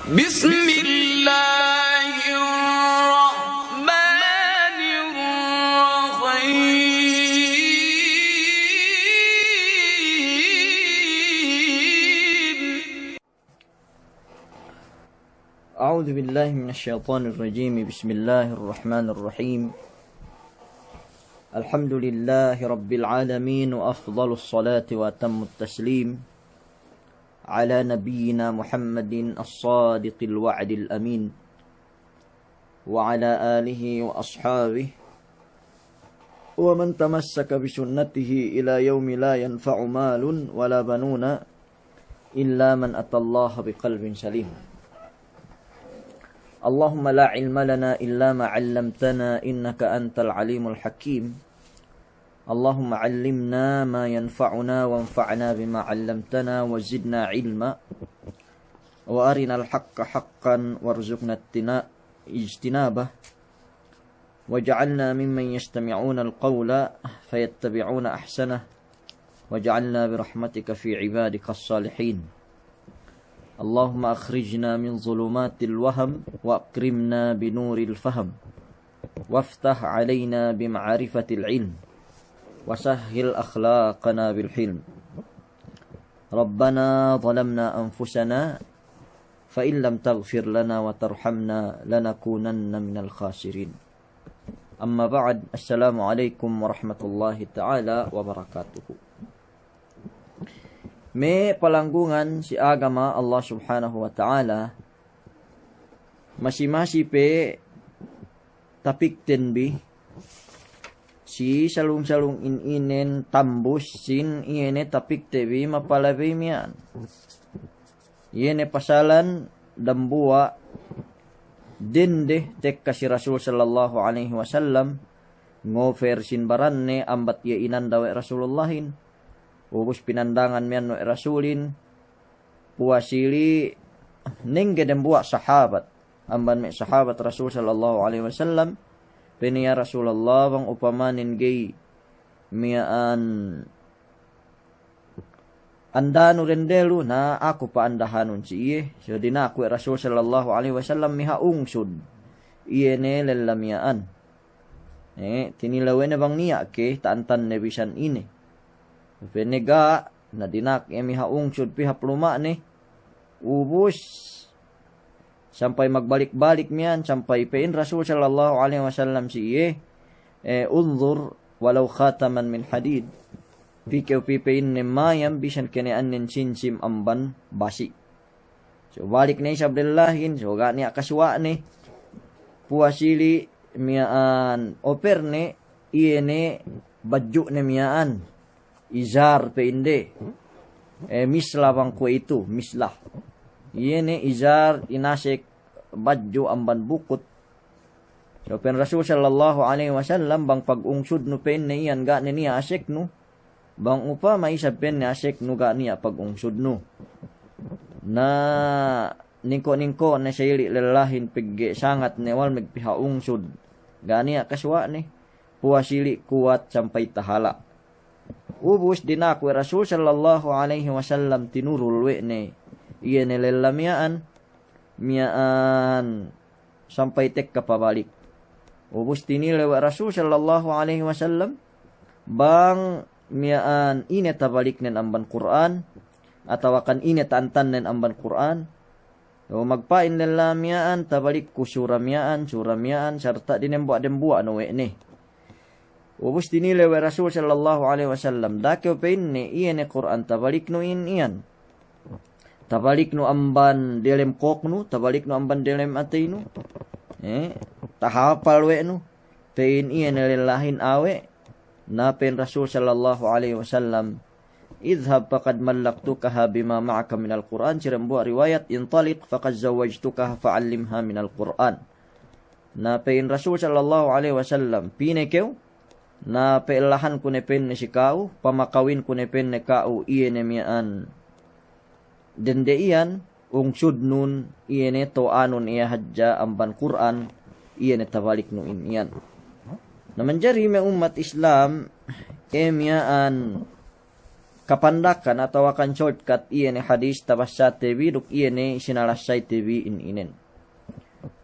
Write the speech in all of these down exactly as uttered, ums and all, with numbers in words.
بسم الله الرحمن الرحيم. أعوذ بالله من الشيطان الرجيم. بسم الله الرحمن الرحيم. الحمد لله رب العالمين، وأفضل الصلاة وأتم التسليم على نبينا محمد الصادق الوعد الأمين، وعلى آله وأصحابه ومن تمسك بسنته إلى يوم لا ينفع مال ولا بنون إلا من أتى الله بقلب سليم. اللهم لا علم لنا إلا ما علمتنا إنك أنت العليم الحكيم. اللهم علمنا ما ينفعنا وانفعنا بما علمتنا وزدنا علما وأرنا الحق حقا وارزقنا اجتنا-، اجتنابه واجعلنا ممن يستمعون القول فيتبعون أحسنه واجعلنا برحمتك في عبادك الصالحين. اللهم أخرجنا من ظلمات الوهم وأكرمنا بنور الفهم وافتح علينا بمعرفة العلم وسهل أخلاقنا بالحلم. ربنا ظلمنا أنفسنا فإن لم تغفر لنا وترحمنا لنكونن من الخاسرين. أما بعد، السلام عليكم ورحمة الله تعالى وبركاته. Me' palanggungan si agama Allah Subhanahu wa Ta'ala, masi-masi pe tapikten bi si salung-salung in inen tambus sin iye ne tapikte bi mapalabey miya'an. Iye ne pasalan dambuwa' dende tekka si Rasul sallallahu alaihi wasallam, ngofer sin baranne ambat iye inanda we' Rasulullahin. Ubus pinandangan miya'an we' Rasulin, puwas ili' nengge dembuwa' sahabat amban me' sahabat Rasul sallallahu alaihi wasallam, pa'inne, "Ya Rasulullah, bang upamanen ga'i miya'an andanu dende lu, na aku pa'andahanun si iye." So dina'ak we' Rasul sallallahu alaihi wasallam miha ungsud iye ne lella miya'an. Eh, tinilew we' ne bang niya' ke ta'antanne bisan ine. Pa'inne ga', na dina'ak iye miha ungsud pī hap luma'ne. Ubus sampay magbalik-balik miya'an, sampay pa'in Rasul sallallahu alaihi wasallam si iye, eh, "Unzur walau khataman min hadid." Pī kew pī, pa'inne, mayam bisan kene'annen sinsim amban basi'. So balik ne isab lellahin, so ga' niya' kasuwa'ne. Puwas ili' miya'an operne, iye ne badju'ne miya'an. Izar pa'inde. Eh, misla bang kuwe'itu, misla. Iye ne izar inasek badju' amban bukut. So pa'in Rasul sallallahu alaihi wasallam, "Bang pagungsudnu," pa'inne, "iyan ga' ne niya' aseknu, bang upama isab," pa'inne, "aseknu, ga' niya' pagungsudnu." Na ningko'-ningko' ne sa ili' lellahin pegge' sangat ne wal magpiha ungsud. Ga' niya' kasuwa'ne. Puwas ili' kuwat sampay tahala'. Ubus dina'ak we' Rasul sallallahu alaihi wasallam tinurul we' ne iye ne lella miya'an, miya'an sampay tekka pabalik. Ubus tinilew we' Rasul sallallahu alaihi wasallam bang miya'an ine tabaliknen amban Kur'an, atawakan ine ta'antannen amban Kur'an. O, magpa'in lella miya'an, tabalikku sura miya'an, sura miya'an, sarta' dinembuwa'-dembuwa' ne we' ne. Ubus tinilew we' Rasul sallallahu alaihi wasallam, "Da'a kew," pa'inne, "iye ne Kur'an tabaliknu in iyan. Tabaliknu amban delem kōknu, tabaliknu amban delem ateynu. Eh, tahapal we' nu." Pa'in iye ne lellahin awe'. Na pa'in Rasul sallallahu alaihi wasallam, "Idhhab faqad mallaktukaha bima ma'aka minal Qur'an." Si dembuwa' riwayat, "Intaliq faqad zawwajtukaha fa'allimha minal Qur'an." Na pa'in Rasul sallallahu alaihi wasallam, "Pī ne kew, na pe'ellahanku ne," pa'inne, "si ka'u, pamakawinku ne," pa'inne, "ka'u iye ne miya'an dende iyan, ungsudnun iye ne, to'anun iye hadja amban Kur'an, iye ne tabaliknu in iyan." Na manjari me' ummat Islam, e miya'an kapandakan atawakan shortcut iye ne hadis tabassate bi duk iye ne sinalassayte bi in inen.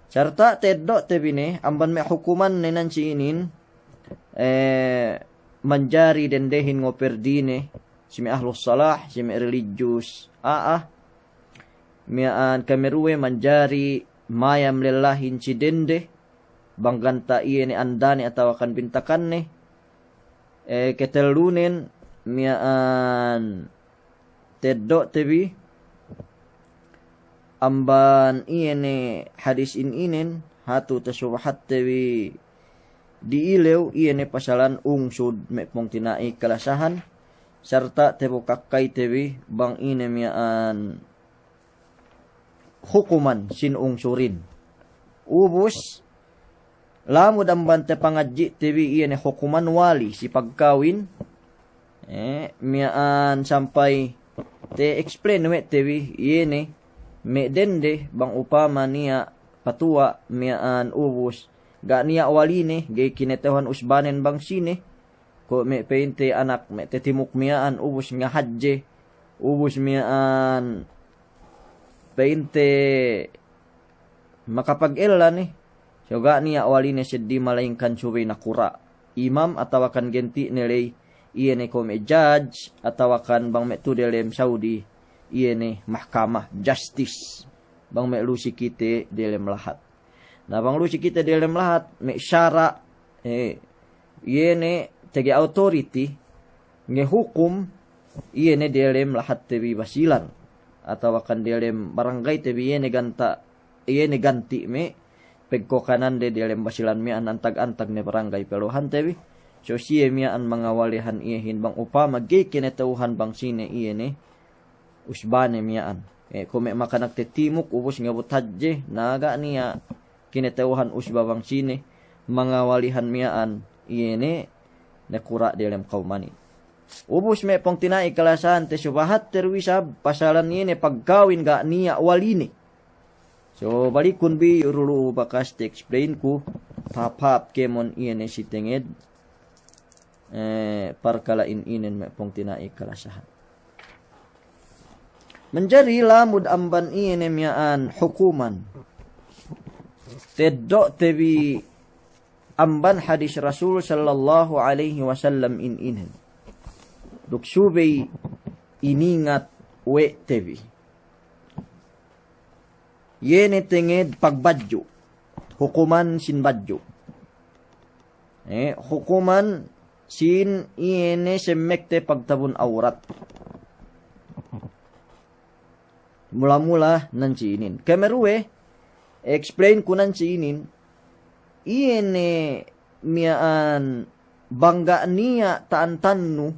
Sarta' teddo'te bi ne amban me' hukumanne nan si inin, eh, manjari dendehin ngoperdine si me' ahlus salah, si me' religious a'a, miya'an kameruwe manjari mayam lellahin si dende, bang ganta' iye ne andane atawakan bintakanne. Eh, ketellunen miya'an teddo'te bi amban iye ne hadis in inen, hatu tasubahatte bi di'ilew iye ne pasalan ungsud me' pungtina'i kalasahan, sarta' tebukak kayte bi bang ine miya'an hukuman sin ungsurin. Ubus, lamud amban tapangadji'te bi iye ne hukuman wali si pagkawin, eh, miya'an sampay te-explain we' te bi iye ne me' dende bang upama niya' patuwa' miya'an ubus ga' niya' waline, ga'i kinata'uhan usbanen bang sine, ko' me' pa'inte anak me' tatimuk miya'an ubus ngahadje, ubus miya'an pa'inte makapagella ne, so ga' niya' waline seddi malayingkan subey nakura' imam atawakan genti'ne ley, iye ne ko' me' judge atawakan bang me' tu delem Saudi, iye ne mahkamah justice, bang me' lu si kite delem lahat. Na bang lu si kite delem lahat, me' sara', eh, iye ne tege authority, ngehukum, iye ne delem lahatte bi Basilan, atawakan delem barangayte bi iye ne ganta', iye ne ganti' me' pegkokanande delem Basilan miya'an antag-antag ne barangay peluhante bi. So siye miya'an mangawalihan iyehin bang upama ga'i kinata'uhan bang sine iye ne usbane miya'an. Eh, ko' me' makanak tatimuk ubus ngebut hadje, na ga' niya' kinata'uhan usba bang sine, mangawalihan miya'an iye ne nakura' delem kawmanin. Ubus me' pungtina'i kalasahan, tasubahatte du isab pasalan iye ne pagkawin ga' niya' waline. So, balikun bi iyu' du lu'u bakas ta-explain ku, tahap-tahap kēmon iye ne si tenged eh, parkala' in inen me' pungtina'i kalasahan. Manjari lamud amban iye ne miya'an hukuman teddo'te bi amban hadis Rasul sallallahu alaihi wasallam in inen. Duk subey iningat we' te bi. Iye ne tenged pagbadju'. Hukuman sin badju'. Eh, hukuman sin iye ne semmekte pagtabun awrat. Mula-mula nan si inin. Kameruwe, explain ku nan si inin. Iye ne miya'an bang ga' niya' ta'antannu,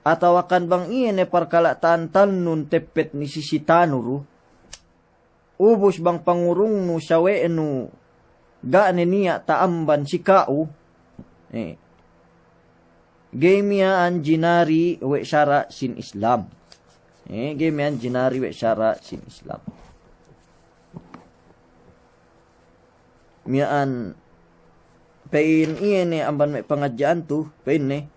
atawakan bang iye ne parkala' ta'antannun teppet ni sisitanu du, ubus bang pangurungnu sawe'nu ga' ne niya' ta'amban si ka'u, eh, ga'i miya'an jinari we' sara' sin Islam. Eh, ga'i miya'an jinari we' sara' sin Islam. Miya'an pa'in iye ne amban me' pangadji'an tu, pa'inne,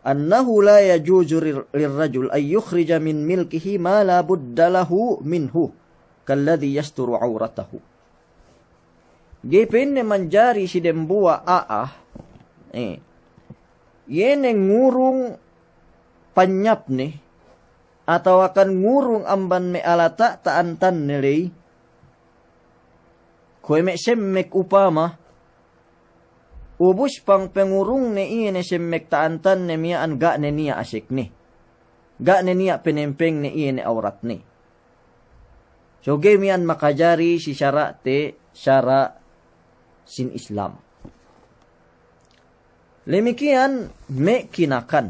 "Annahu la yajuzu lir-, lirrajul an yukhrija min milkihi ma la budda lahu minhu, kalladhi yasturu awratahu." Ga'i pa'inne manjari si dembuwa' a'a, eh, iye ne ngurung panyapne, atawakan ngurung amban me' alata' ta'antanne ley, kuwe' me' semmek upama, ubus pang pengurungne iye ne semmek ta'antanne miya'an ga' ne niya' asekne. Ga' ne niya' penempengne iye ne awratne. So ga'i miya'an makajari si sara'te, sara' sin Islam. Lemikiyan me' kinakan.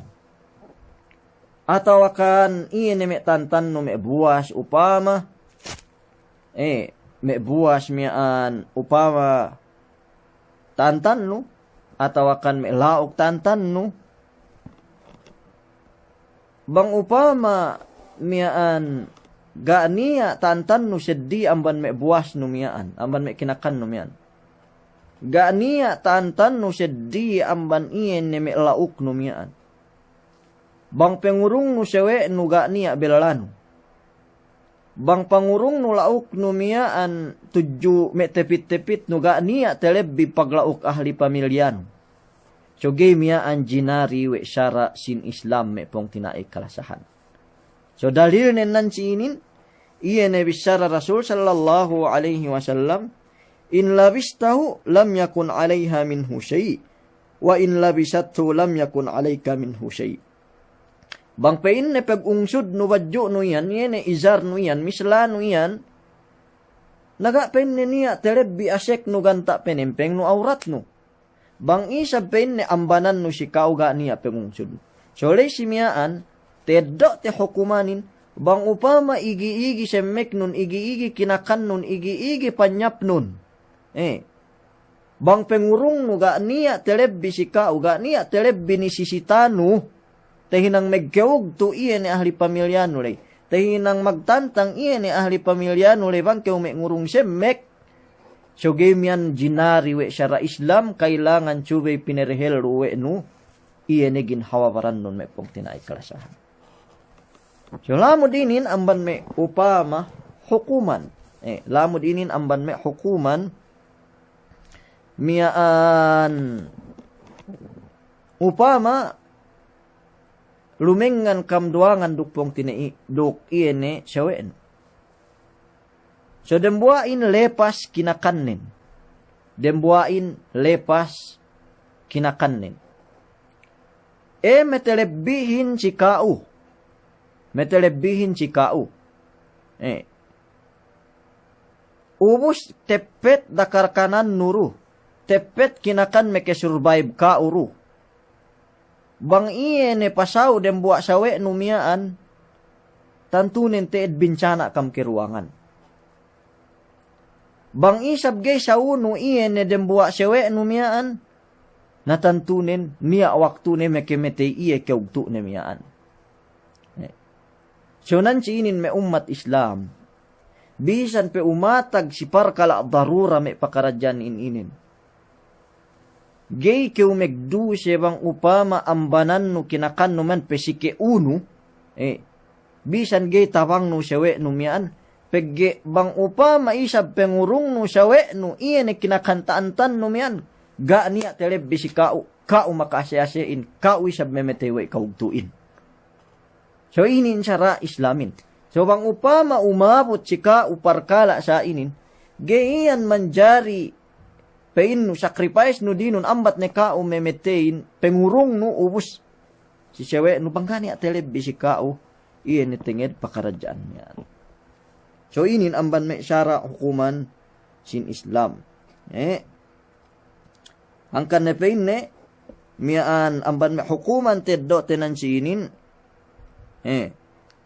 Atawakan iye ne me' ta'antannu me' buwas upama, eh, me' buwas miya'an upama ta'antannu, atawakan me' la'uk ta'antannu. Bang upama miya'an ga' niya' ta'antannu seddi amban me' buwasnu miya'an, amban me' kinakannu miya'an. Ga' niya' ta'antannu seddi amban iye ne me' la'uknu miya'an. Bang pengurungnu sawe'nu ga' niya' bellanu. Bang pangurungnu la'uknu miya'an tudju me' tepit-tepitnu ga' niya' telebbi pagla'uk ahli pamilyanu. So ga'i miya'an jinari we' sara' sin Islam me' pungtina'i kalasahan. So dalilnen nan si inin, iye ne bissara Rasul sallallahu alaihi wasallam, "In labistahu lam yakun alaiha minhu syai', wa in labisathu lam yakun alaika minhu syai'." Bang pa'inne pegungsudnu badju'nu iyan, iye ne izarnu iyan, mislanu iyan, na ga' pa'inne niya' telebbi aseknu ganta' penempengnu awratnu. Bang isab pa'inne ambanannu si ka'u ga' niya' pengungsudnu. So ley si miya'an, teddo' te hukumanin, bang upama igi-igi semmeknun, igi-igi kinakannun, igi-igi panyapnun. Eh, bang pengurungnu ga' niya' telebbi si ka'u, ga' niya' telebbi nisisitanu, tahinang megkeugtu' iye ne ahli pamilyanu ley. Tahinang magtantang iye ne ahli pamilyanu ley bang kew me' ngurung semmek. So ga'i miya'an jinari we' sara' Islam, kailangan subey pinerehellu we' nu, iye ne ginhawa barannun me' pungtina'i kalasahan. So lamud inin amban me' upama hukuman. Eh, lamud inin amban me' hukuman miya'an upama lumengngan kam duwangan duk pungtina'i, duk iye ne sawe'nu. So dembuwa'in lepas kinakannen. Dembuwa'in lepas kinakannen. Eh, metelebbihin si ka'u. Metelebbihin si ka'u. Eh. Ubus teppet dakar kanannu du. Teppet kinakan mekesurvive ka'u du. Bang iye ne pasaw dembuwa' sawe'nu miya'an, tantunen te'ed binsana' kam keruwangan. Bang isab ga'i sawunu iye ne dembuwa' sawe'nu miya'an, na tantunen niya' waktune mekemetey iye keugtu'ne miya'an. So nan si inin me' ummat Islam, bisan pe umatag si parkala' darura me' pakaradja'an in inin. Ga'i kew megduse bang upama ambanannu kinakannu man pe si ke'unu, eh, bisan ga'i tabangnu sawe'nu miya'an, pegge' bang upama isab pengurungnu sawe'nu, iye ne kinakan ta'antannu miya'an, ga' niya' telebbi si ka'u, ka'u maka'ase'-ase'in, ka'u isab memetey we' ka'ugtu'in. So inin sara' Islamin. So bang upama umabut si ka'u parkala' sa inin, ga'i iyan manjari pa'innu sacrifice nu dinun ambat ne ka'u memeteyin pengurungnu ubus si sawe'nu bang ga' niya' telebbi si ka'u, iye ne tenged pakaradja'an miya'an. So inin amban me' sara' hukuman sin Islam. Eh, Hangkan ne pa'inne, miya'an amban me' hukuman teddo' te nan si inin, eh,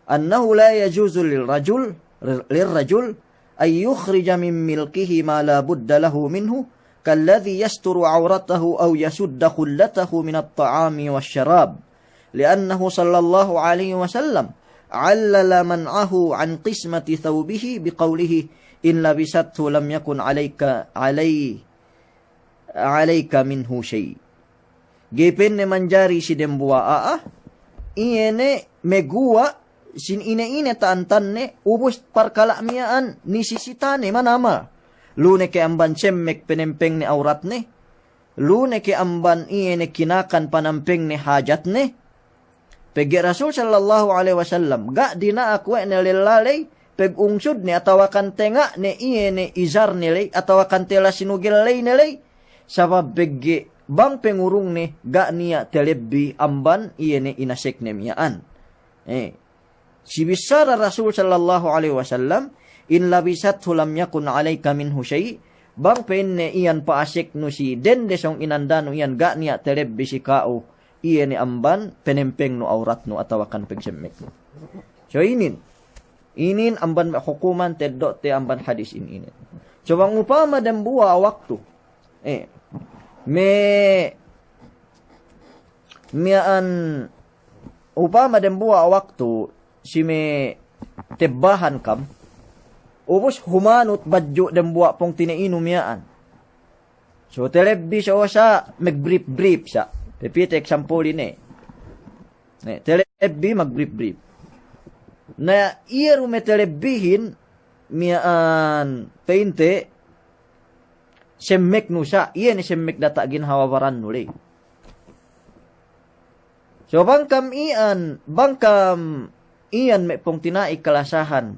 أنه لا يجوز للرجل، للرجل أن يخرج من ملكه ما لا بد له منه، كالذي يستر عورته أو يسد خلته من الطعام والشراب، لأنه صلى الله عليه وسلم علل منعه عن قسمة ثوبه بقوله: إن لبسته لم يكن عليك، عليه عليك منه شيء. Ga'i pa'inne manjari si dembuwa' a'a, iye ne meguwa' sin ine-ine ta'antanne, ubus parkala' miya'an nisisitane manamal. Lu ne ke amban semmek penampengne awratne, lu ne ke amban iye ne kinakan panampengne hajatne, Pegge' Rasul sallallahu alaihi wasallam, ga' dina'ak we' ne lella ley, pegungsudne atawakan tenga'ne iye ne izarne ley, atawakan tela sinugel leyne ley. Sabab pegge' bang pengurungne ga' niya' telebbi amban iye ne inasekne miya'an. Eh. Si bissara Rasul sallallahu alaihi wasallam, "In labisathu lam yakun alaika minhu syai'," bang pa'inne iyan pa'aseknu si dende sōng inandanu iyan ga' niya' telebbi si ka'u iye ne amban penempengnu awratnu atawakan pegsemmeknu. So inin, inin amban hukuman teddo'te amban hadis in inin. So bang upama dembuwa' waktu, eh, me', miya'an upama dembuwa' waktu si me' tebbahan kam, ubus humanut badju' dembuwa' pungtina'inu miya'an. So telebbi so sa' megbrief-brief sa'. Pepite example ine. Ne, telebbi magbrip-brip. Na, iye du me' telebbihin miya'an pa'inte semmeknu sa', iye ne semmek data' ginhawa barannu ley. So bang kam iyan, bang kam iyan me' pungtina'i kalasahan,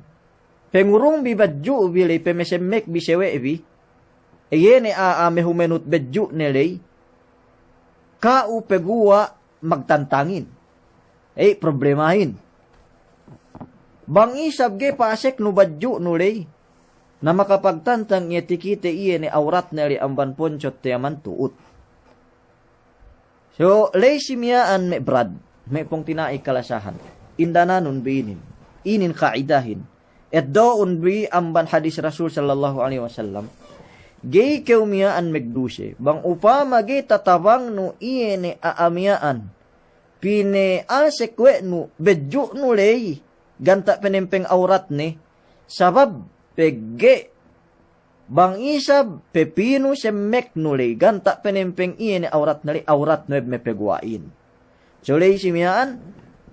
pengurungbi badju'bi ley, pemesemmekbi sewe'bi, iye ne a'a mehumenut badju'ne ley, ka'u peguwa' magtantangin. Ey, problemahin. Bang isab ga'i pa'aseknu badju'nu ley, na makapagtantang iye, takite iye ne awratne ley amban poncot te aman tu'ut. So, ley si miya'an me' brad, me' pungtina'i kalasahan. Indananun bi inin. Inin ka'idahin. Eddo'un bi amban hadis Rasul sallallahu alaihi wasallam. Ga'i kew miya'an magduse. Bang upama ga'i tatabangnu iye ne a'a miya'an pine'asek we' nu badju'nu ley, ganta' penempeng awratne, sabab pegge' bang isab pepinu semmeknu ley, ganta' penempeng iye ne awratne ley, awratnu eb mepeguwa'in. So ley si miya'an,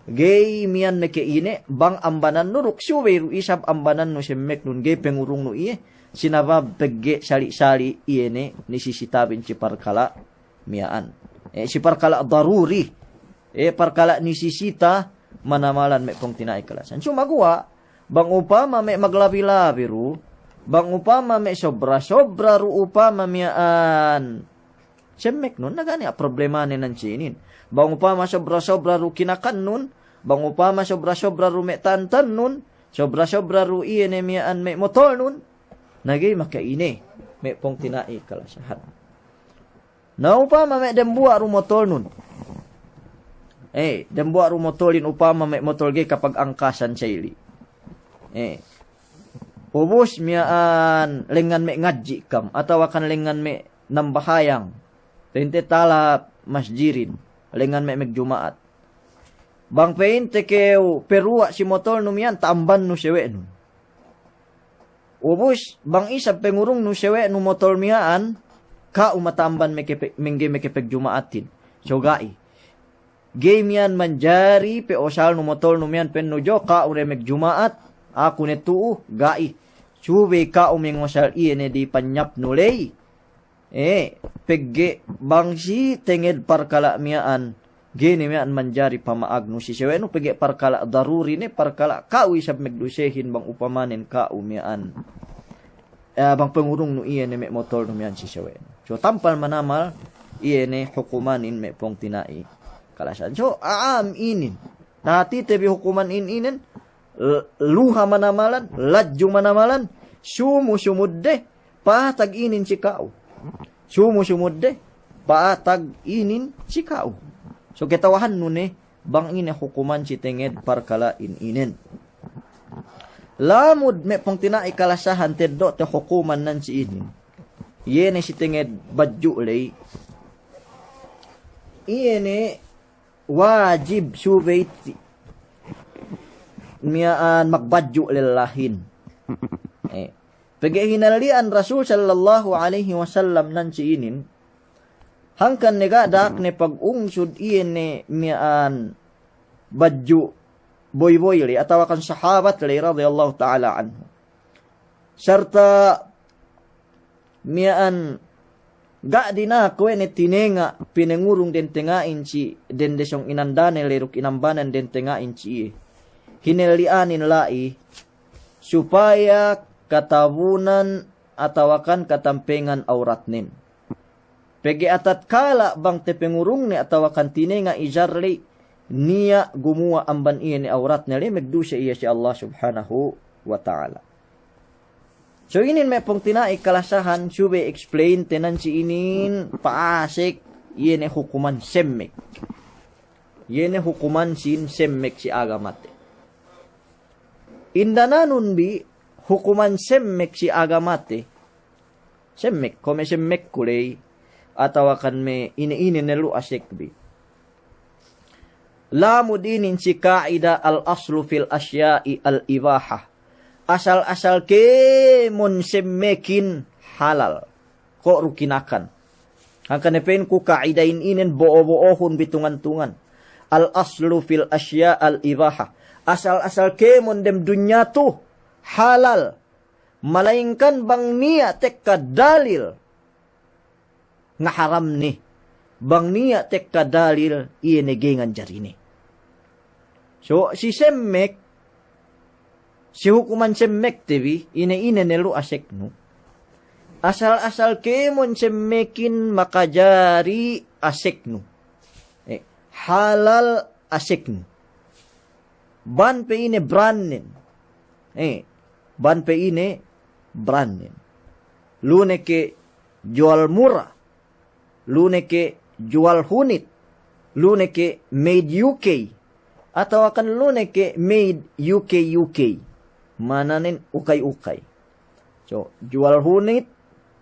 ga'i miya'an maka'ine, bang ambanannu duk subey du isab ambanannu semmeknun, ga'i pengurungnu iye, sinabab pegge' sali'-sali' iye ne nisisitabin si parkala' miya'an. Eh, si parkala' daruri. Eh, parkala' nisisita manamalan me' pungtina'i kalasahan. Sumaguwa', bang upama me' maglabi-labi du, bang upama me' sobra-sobra du upama miya'an semmeknun, na ga' niya' problemane nan si inin. Bang upama sobra-sobra du kinakannun, bang upama sobra-sobra du me' tantannun, sobra-sobra du iye ne miya'an me' motolnun, na ga'i maka'ine me' pungtina'i kalasahan. Na upama me' dembuwa' du motolnun. Eh, dembuwa' du motolin upama me' motol ga'i kapagangkasan sa'ili. Eh. Ubus miya'an lengngan me' ngadji' kam, atawakan lengngan me' nambahayang. Pa'inte talap masjidin, lengngan me' magjuma'at. Bang pa'inte kew peruwa' si motolnu miya'an ta'ambannu sewe'nun. Ubus, bang isab pengurungnu sewe'nu motol miya'an, ka'u mata'amban meke pe-, mengge meke pegjuma'atin. So ga'i. Ga'i miya'an manjari pe'osalnu motolnu miya'an pa'innu jo, ka'u ne megjuma'at, aku ne tu'u, ga'i. Subey ka'u mengosal iye ne di panyapnu ley. Eh, pegge' bang si tenged parkala' miya'an, ga'i ne miya'an manjari pama'agnu si sewe'nu, pegge' parkala' daruri ne, parkala' ka'u isab megdusehin bang upamanen ka'u miya'an. Eh, bang pengurungnu iye ne me' motolnu miya'an si sewe'nu. So, tampal manamal iye ne hukumanin me' pungtina'i kalasahan. So, a'am inin. Tahatite bi hukuman in-, inin, l-, luha manamalan, ladju manamalan, sumu-sumudde, pa'atag inin si ka'u. Sumu-sumudde, pa'atag inin si ka'u. So, ketawahannu ne, bang ine hukuman si tenged parkala' in-, inin. Lamud me' pungtina'i kalasahan teddo'te hukuman nan si inin. Iye ne si tenged badju' ley. Iye ne wajib subey ti-, miya'an magbadju' lellahin. Eh. Pegge' hinalli'an Rasul sallallahu alaihi wasallam nan si inin, hangkan ne ga' da'akne pagungsud iye ne miya'an badju' boy-boy ley, atawakan sahabat ley radiyallahu ta'ala anhu. Sarta' miya'an ga' dina'ak we' ne tinenga' pinengurung dentenga'in si dende sōng inandane ley duk inambanan dentenga'in si iye. Hinelli'anin la'i supaya katabunan atawakan katampengan awratnen. Pegge' atatkala' bang tapengurungne atawakan tinenga' izar ley, niya' gumuwa' amban iye ne awratne ley, megduse iye si Allah Subhanahu wa Ta'ala. So inin me' pungtina'i kalasahan subey explain te nan si inin pa'asek iye ne hukuman semmek. Iye ne hukuman sin semmek si agamate. Indananun bi hukuman semmek si agamate. Semmek, kuwe' me' semmekku ley, atawakan me' ine-ine ne lu asekbi. Lamud inin si ka'ida al-aslu fil asya'i al-ibaha. Asal-asal kēmon semmekin halal. Ko' du kinakan. Hangkan ne pa'inku ka'ida in-, inen bo'o-bo'ohun bi tungan-tungan. al-aslu fil asya' al-ibaha. Asal-asal kēmon dem dunya tu halal. Malayingkan bang niya' tekka dalil ngaharamne. Bang niya' tekka dalil iye ne ga'i nganjarine. So, si semmek, si hukuman semmekte bi, ine-ine ne lu aseknu. Asal-asal kēmon semmekin makajari aseknu. Eh, halal aseknu. Bang pe ine brandnen. Eh, bang pe ine brandnen. Lu ne ke juwal mura, lu ne ke juwal hunit, lu ne ke made U K, atawakan lu ne ke made U K U K. Ma'ananen ukay-ukay. So, juwal hunit,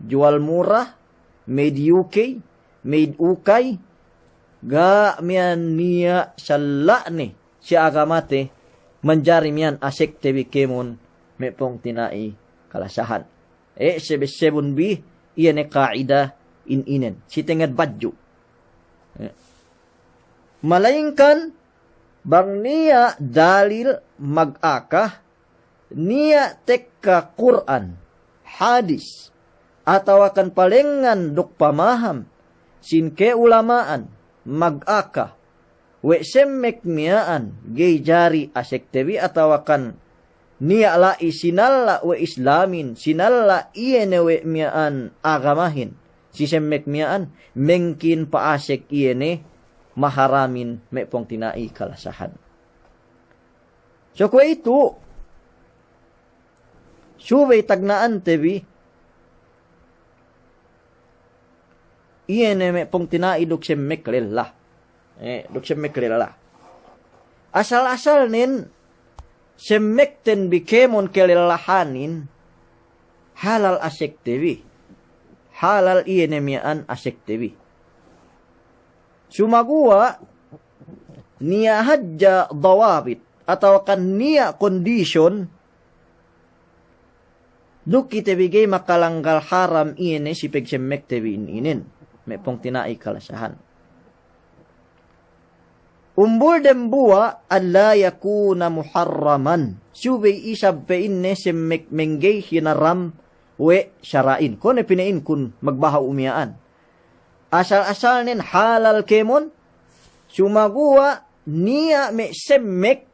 juwal mura, made U K, made ukay, ga' miya'an niya' salla'ne si agamate manjari miya'an asekte bi kēmon me' pungtina'i kalasahan. E, sebe-sebun bi, iye ne ka'ida in inen. Si tenged badju'. E. Malayingkan, bang niya' dalil magaka, niya' tekka Kur'an, hadis, atawakan palengngan duk pamaham sin ka'ulama'an magaka, we' semmek miya'an ga'i jari asekte bi atawakan niya' la'i sinalla' we' Islamin, sinalla' iye ne we' miya'an agamahin, si semmek miya'an mengkin pa'asek iye ne maharamin me' pungtina'i kalasahan. So kuwe'itu, subey tagna'ante bi, iye ne me' pungtina'i duk semmek lella. Eh, duk semmek lella. Asal-asalnen semmekten bi kēmon kelellahanin, halal asekte bi. Halal iye ne miya'an asekte bi. Sumaguwa' niya' hadja dawabit, atawakan niya' kondisyon, duk kite bi ga'i makalanggal haram iye ne si pegsemmekte bi in inen, me' pungtina'i kalasahan. Umbul dembuwa' alla yakuna muharraman. Subey isab pe inne semmek mengga'i hinaram we' sara'in. Kone pina'in kun magbaha'u miya'an. Asal-asalnen halal kēmon, sumaguwa' niya' me' semmek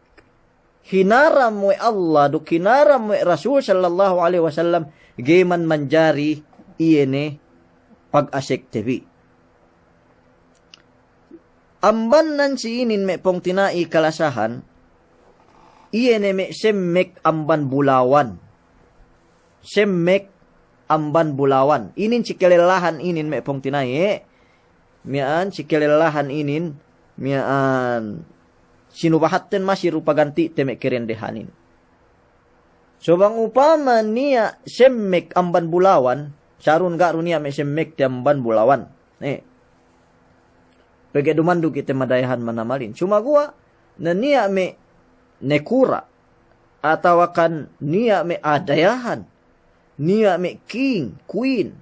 hinaram we' Allah duk hinaram we' Rasul sallallahu alaihi wasallam, ga'i man manjari iye ne pagasekte bi. Amban nan si inin me' pungtina'i kalasahan, iye ne me' semmek amban bulawan. Semmek amban bulawan. Inin si kelellahan inin me' pungtina'i, eh. Miya'an si kelellahan inin, miya'an sinubahatten masi du paganti'te me' kerendehanin. So bang upama niya' semmek amban bulawan, sarun ga' du niya' me' semmekte amban bulawan. Eh. Pegge' duma'in du kite madayahan manamalin. Sumaguwa' na niya' me' nakura', atawakan niya' me' adayahan, niya' me' king, queen,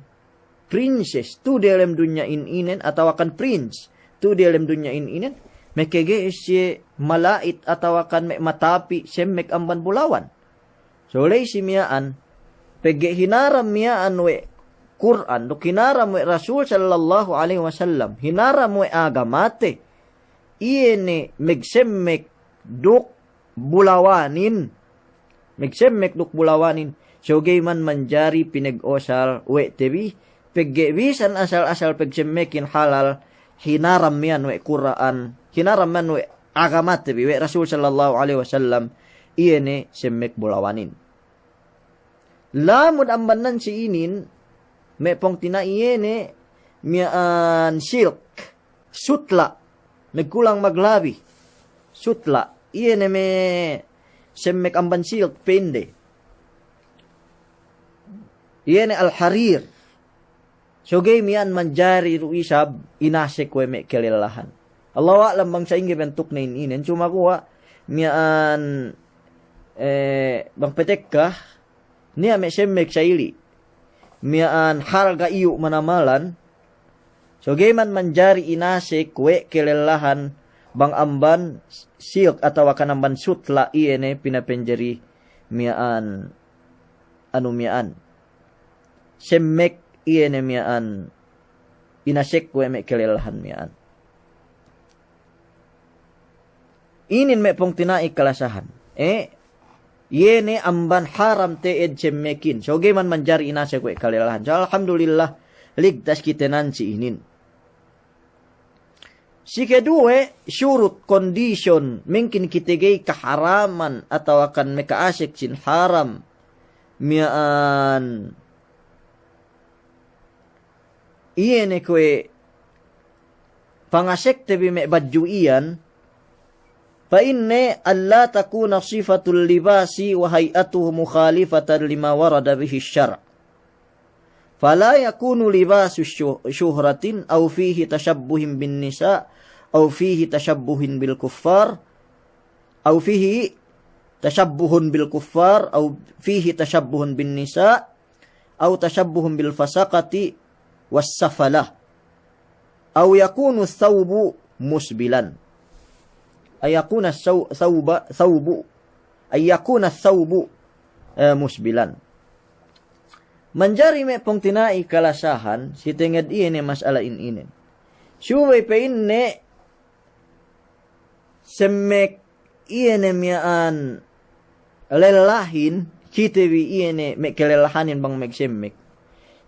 princess, tu diyalem dunya in inen, atawakan prince, tu diyalem dunya in inen, makage'es siye mala'it atawakan me' matapi' semmek amban bulawan. So ley si miya'an, pegge' hinaram miya'an we' Kur'an, duk hinaram we' Rasul sallallahu alaihi wasallam, hinaram we' agamate, iye ne megsemmek duk bulawanin. Megsemmek duk bulawanin. So ga'i man manjari pinegosal we' te bi, pegge' bisan asal-asal pegsemmekin halal, hinaram miya'an we' Kur'an, hinaram miya'an we' agamate bi, we' Rasul sallallahu alaihi wasallam, iye ne semmek bulawanin. Lamud amban nan si inin, me' pungtina'i, iye ne miya'an silk, sutla', magkulang maglabi, sutla', iye ne me' semmek amban silk, pende. Iye ne al-harir. So ga'i miya'an manjari du isab inasek we' me' kelellahan. Allahu a'lam bang sa'ingge bentukne in inen, sumaguwa' miya'an, eh, bang patekka, niya' me' semmek sa'ili'. Miya'an halga' iyu' manamalan, so ga'i man manjari inasek we' kelellahan bang amban silk atawakan amban sutla' iye ne pinapanjari miya'an, anu miya'an, semmek iye ne miya'an inasek we' me' kalellahan miya'an. Inin me' pungtina'i kalasahan. Eh, iye ne amban haram te'ed semmekin. So ga'i man manjari inasek we' kalellahan. So alhamdulillah, ligtas kite nan si inin. Si keduwe, surut, condition, mengkin kite ga'i kaharaman atawakan meka'asek sin haram miya'an iye ne kuwe' pangasekte bi me' badju' iyan, pa'inne, ألا تكون صفة اللباس وهيئته مخالفة لما ورد به الشرع. فلا يكون لباس الشه-، شهرة أو فيه تشبه بالنساء أو فيه تشبه بالكفار أو فيه تشبه بالكفار أو فيه تشبه بالنساء أو تشبه بالفسقة والسفلة. أو يكون الثوب مسبلا. أن يكون الثو-، ثوب، ثوب. أن يكون الثوب, eh, مسبلا. Manjari me' pungtina'i kalasahan, si tenged iye ne mas'ala in inin. Subey pa'inne semmek iye ne miya'an lellahin, kite bi iye ne me' kalellahanin bang magsemmek.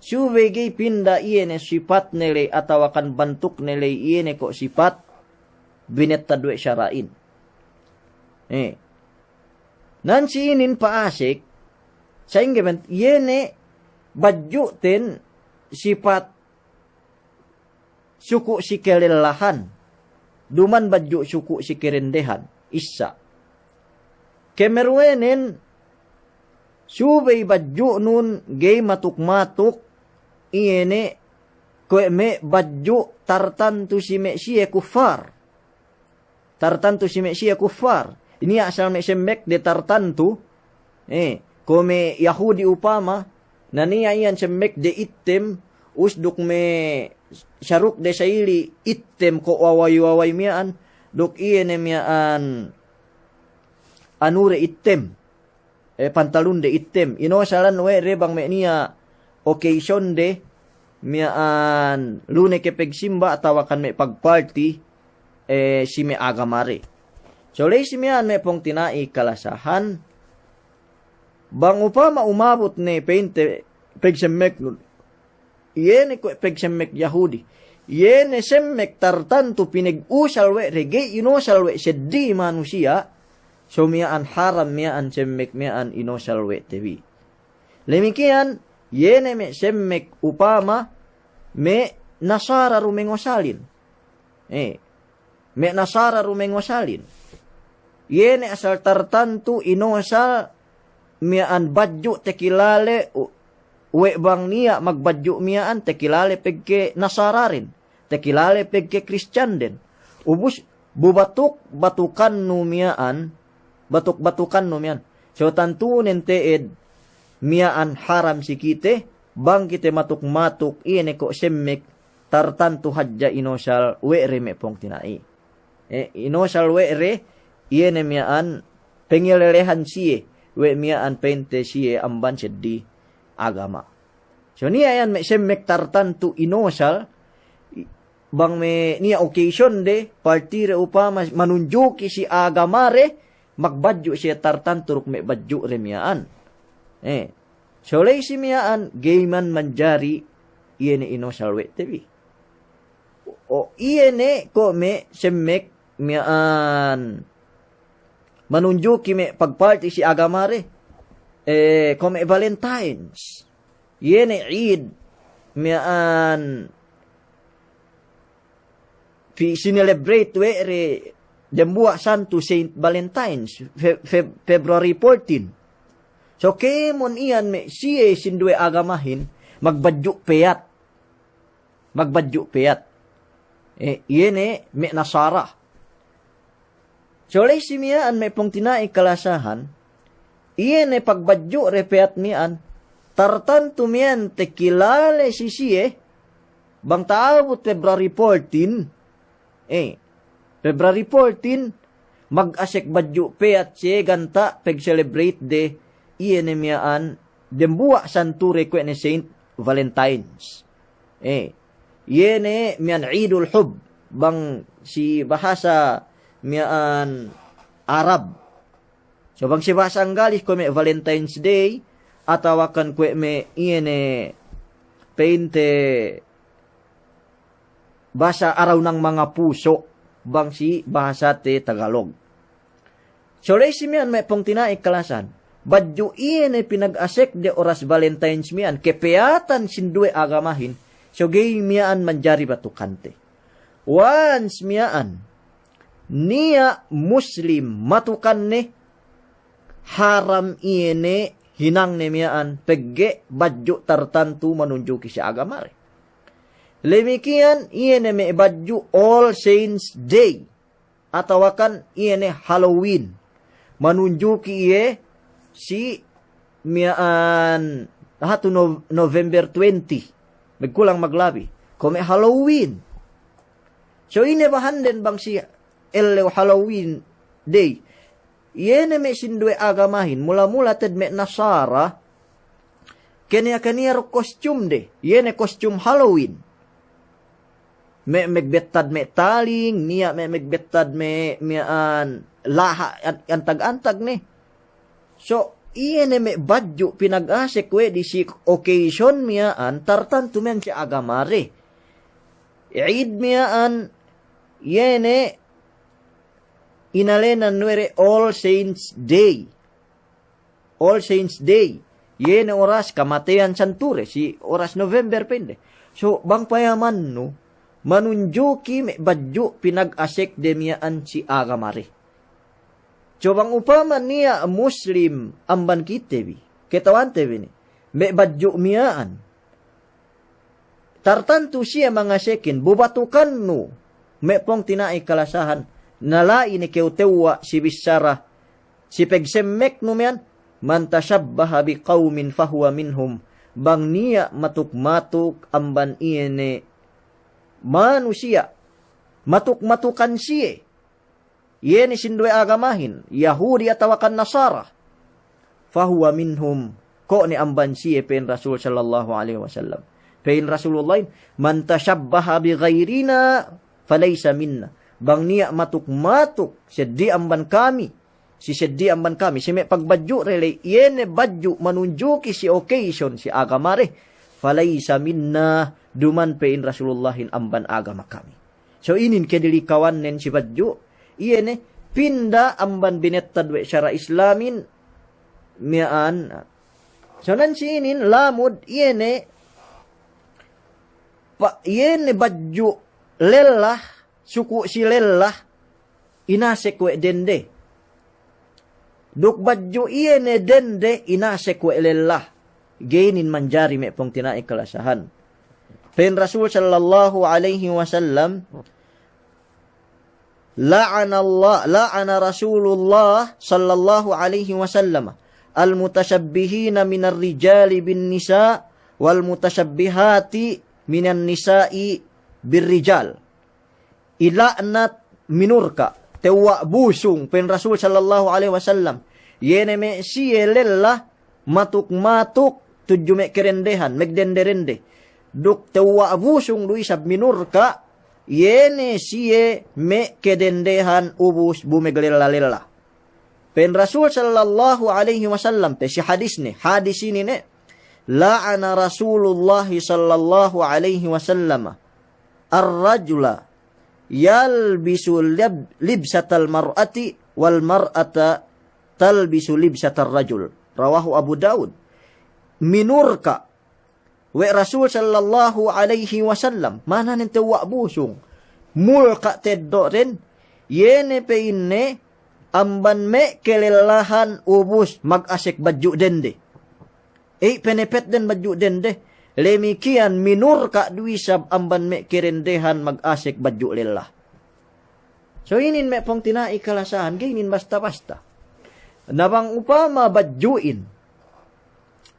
Subey ga'i pinda iye ne sipatne ley atawakan bantukne ley iye ne ko' sipat binettad we' sara'in. Eh. Nan si inin pa'asek, sa'ingge ben, iye ne badju'ten sipat suku' si kalellahan, duman badju' suku' si karendehan, issa. Kemeruwenen, subey badju'nun ga'i matuk-matuk, iye ne kuwe' me' badju' tartantu si me' siye kuffar. Tartantu si me' siye kuffar. Niya' asal me' semmekde tartantu, eh, ko' me' Yahudi upama, na niya' iyan semmekde ittem, us duk me' sarukde sa'ili' ittem ko' waway-waway miya'an, duk iye ne miya'an anure ittem. Eh, pantalunde ittem. Inosalan we' de bang me' niya' occasionde miya'an lu ne ke pagsimba atawakan me' pagparti, eh, si me' agamade. So ley si miya'an me' pungtina'i kalasahan, bang upama umabut ne pa'inte pagsemmeknun iye ne kuwe' pegsemmek Yahudi. Iye ne semmek tartantu pinegusal we' de ga'i inosal we' seddili manusiya', so miya'an haram miya'an semmek miya'an inosal we' te bi. Damikkiyan, iye ne me' semmek upama me' Nasara du mengosalin. Eh, me' Nasara du mengosalin. Iye ne asal tartantu inosal miya'an badju' tekilale u-, we' bang niya' magbadju' miya'an tekilale pegke Nasaraden, tekilale pegke Kristiyanden. Ubus bu batuk-batukannu miya'an, batuk-batukannu miya'an. So tantunen te'ed miya'an haram si kite, bang kite matuk-matuk iye ne ko' semmek tartantu hadja inosal we' de me' pungtina'i. Eh, inosal we' de, iye ne miya'an pengelelehan siye, we' miya'an pa'inte siye amban seddili agama. So niya' iyan me' semmek tartantu inosal, i-, bang me' niya' occasionde, partide upama manunjuki si agamade, magbadju' siye tartantu duk me' badju'de miya'an. Eh, so ley si miya'an, ga'i man manjari iye ne inosal we' te bi. O, iye ne ko' me' semmek miya'an manunjuki me' pagparti si agamade, eh, ko' me' Valentines. Iye ne Eid miya'an pi-, sinelebrate we' de dembuwa' santu Saint Valentine's, Fe-, Fe-, February fourteen. So kēmon iyan me' siye sinduwe agamahin magbadju' peyat. Magbadju' peyat. Eh, iye ne me' Nasara. So ley si miya'an me' pungtina'i kalasahan, iye ne pagbadju'de peyat miya'an, tartantu miya'an tekilale si siye, bang ta'abut February fourteen, eh, February fourteen, mag-asek badju' peyat siye ganta' pag-celebrate de, iye ne miya'an, dembuwa' santure kuwe' ne Saint Valentine's. Eh, iye ne miya'an Eidul Hub, bang si bahasa miya'an Arab. So bang si bahasa Anggalis kuwe' me' Valentine's Day, atawakan kuwe' me' iye ne pa'inte bahasa araw nang manga puso', bang si bahasate Tagalog. So la'i si miya'an me' pungtina'i kalasahan, badju' iye ne pinag-asek de oras Valentine's miya'an, kepeyatan sinduwe agamahin, so ga'i miya'an manjari batukante. Once miya'an, niya' Muslim matukanne, haram iye ne hinangne miya'an pegge' badju' tartantu manunjuki si agamare. Lemikiyan iye ne me' badju' All Saints Day, atawakan iye ne Halloween. Manunjuki iye si miya'an hatu No-, November twenty. Magkulang maglabi. Kuwe' me' Halloween. So ine bahanden bang si ellew Halloween Day. Iye ne me' sinduwe agamahin, mula-mula te'ed me' Nasara, kaniya-kaniya du costume de, iye ne costume Halloween. Me' megbettad me' taling, niya' me' megbettad me', miya'an laha' an-, antag-antag ne. So, iye ne me' badju' pinag-asek we' de si occasion miya'an, tartantu miya'an si agamare. Eid miya'an, iye ne inalenan we' de All Saints Day. All Saints Day. Iye ne oras kamateyan santure, si oras November pa'inde. So, bang payamannu, manunjuki me' badju' pinag-asek de miya'an si agamare. So bang upama niya' Muslim amban kite bi, kata'uhante bi ne, me' badju' miya'an. Tartantu siye mangasekin, bu batukannu, me' pungtina'i kalasahan, na la'i ne kew tewwa' si bissara, si pagsemmeknu miya'an, "Man tashabbaha biqawmin fahuwa minhum," bang niya' matuk-matuk amban iye ne manusiya', matuk-matukan siye, iye ne sinduwe agamahin, Yahudi atawakan Nasara. Fahuwa minhum, ko' ne amban siye pa'in Rasul sallallahu alaihi wasallam. Pa'in Rasulullahin, "Man tashabbaha bighairina falaysa minna." Bang niya' matuk-matuk seddi amban kami, si seddi amban kami, si me' pagbadju' de ley, iye ne badju' manunjuki si occasion si agamade, falaysa minna, duma'in pa'in Rasulullahin amban agama kami. So inin kedilikawannen si badju', iye ne pinda amban binettad we' sara' Islamin miya'an. So nan si inin lamud iye ne pa-, iye ne badju' lella, suku' si lella, inasek we' dende. Duk badju' iye ne dende inasek we' lella. Ga'i inin manjari me' pungtina'i kalasahan. Pa'in Rasul sallallahu alaihi wasallam, la'ana Allah, la'ana Rasulullah sallallahu alaihi wasallam al-mutashabbihina minar rijali bin nisa wal mutashabbihati minan nisa'i bir rijal. Ila'nat, minurka', tewwa' busung, pa'in Rasul sallallahu alaihi wasallam. Iye ne me' siye lella, matuk-matuk, tudju me' kerendehan, magdende-rende. Duk tewwa' busung du isab minurka', iye ne siye me' kedendehan ubus bu maglella-lella. Pa'in Rasul sallallahu alaihi wasallam pe si hadisne, hadis inin ne, la'ana Rasulullah sallallahu alaihi wasallam ar-rajula yalbisu lib-, libsatal mar'ati wal mar'ata talbisu libsatar rajul. Rawahu Abu Dawud. Minurka' we' Rasul sallallahu alaihi wasallam, ma'ananen tewwa' busung. Mulka' teddo'den, iye ne pa'inne amban me' kelellahan ubus magasek badju' dende. Ey, penepetden badju' dende, lemikiyan minurka' du isab amban me' kerendehan magasek badju' lella. So inin me' pungtina'i kalasahan, ga'i inin basta-basta. Na bang upama badju'in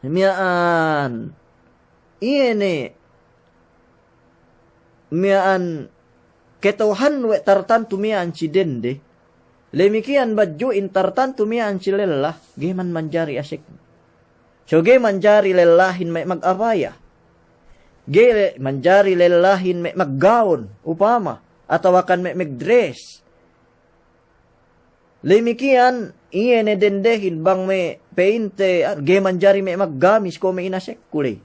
miya'an, iye ne miya'an kata'uhan we' tartantu miya'an si dende, lemikiyan badju'in tartantu miya'an si lella, ga'i man manjari asek. So ga'i manjari lellahin me' magabaya. Ga'i le-, manjari lellahin me' maggaun, upama, atawakan me' magdress. Lemikiyan, iye ne dendehin bang me' pa'inte, ah, ga'i manjari me' maggamis ko' me' inasekku ley.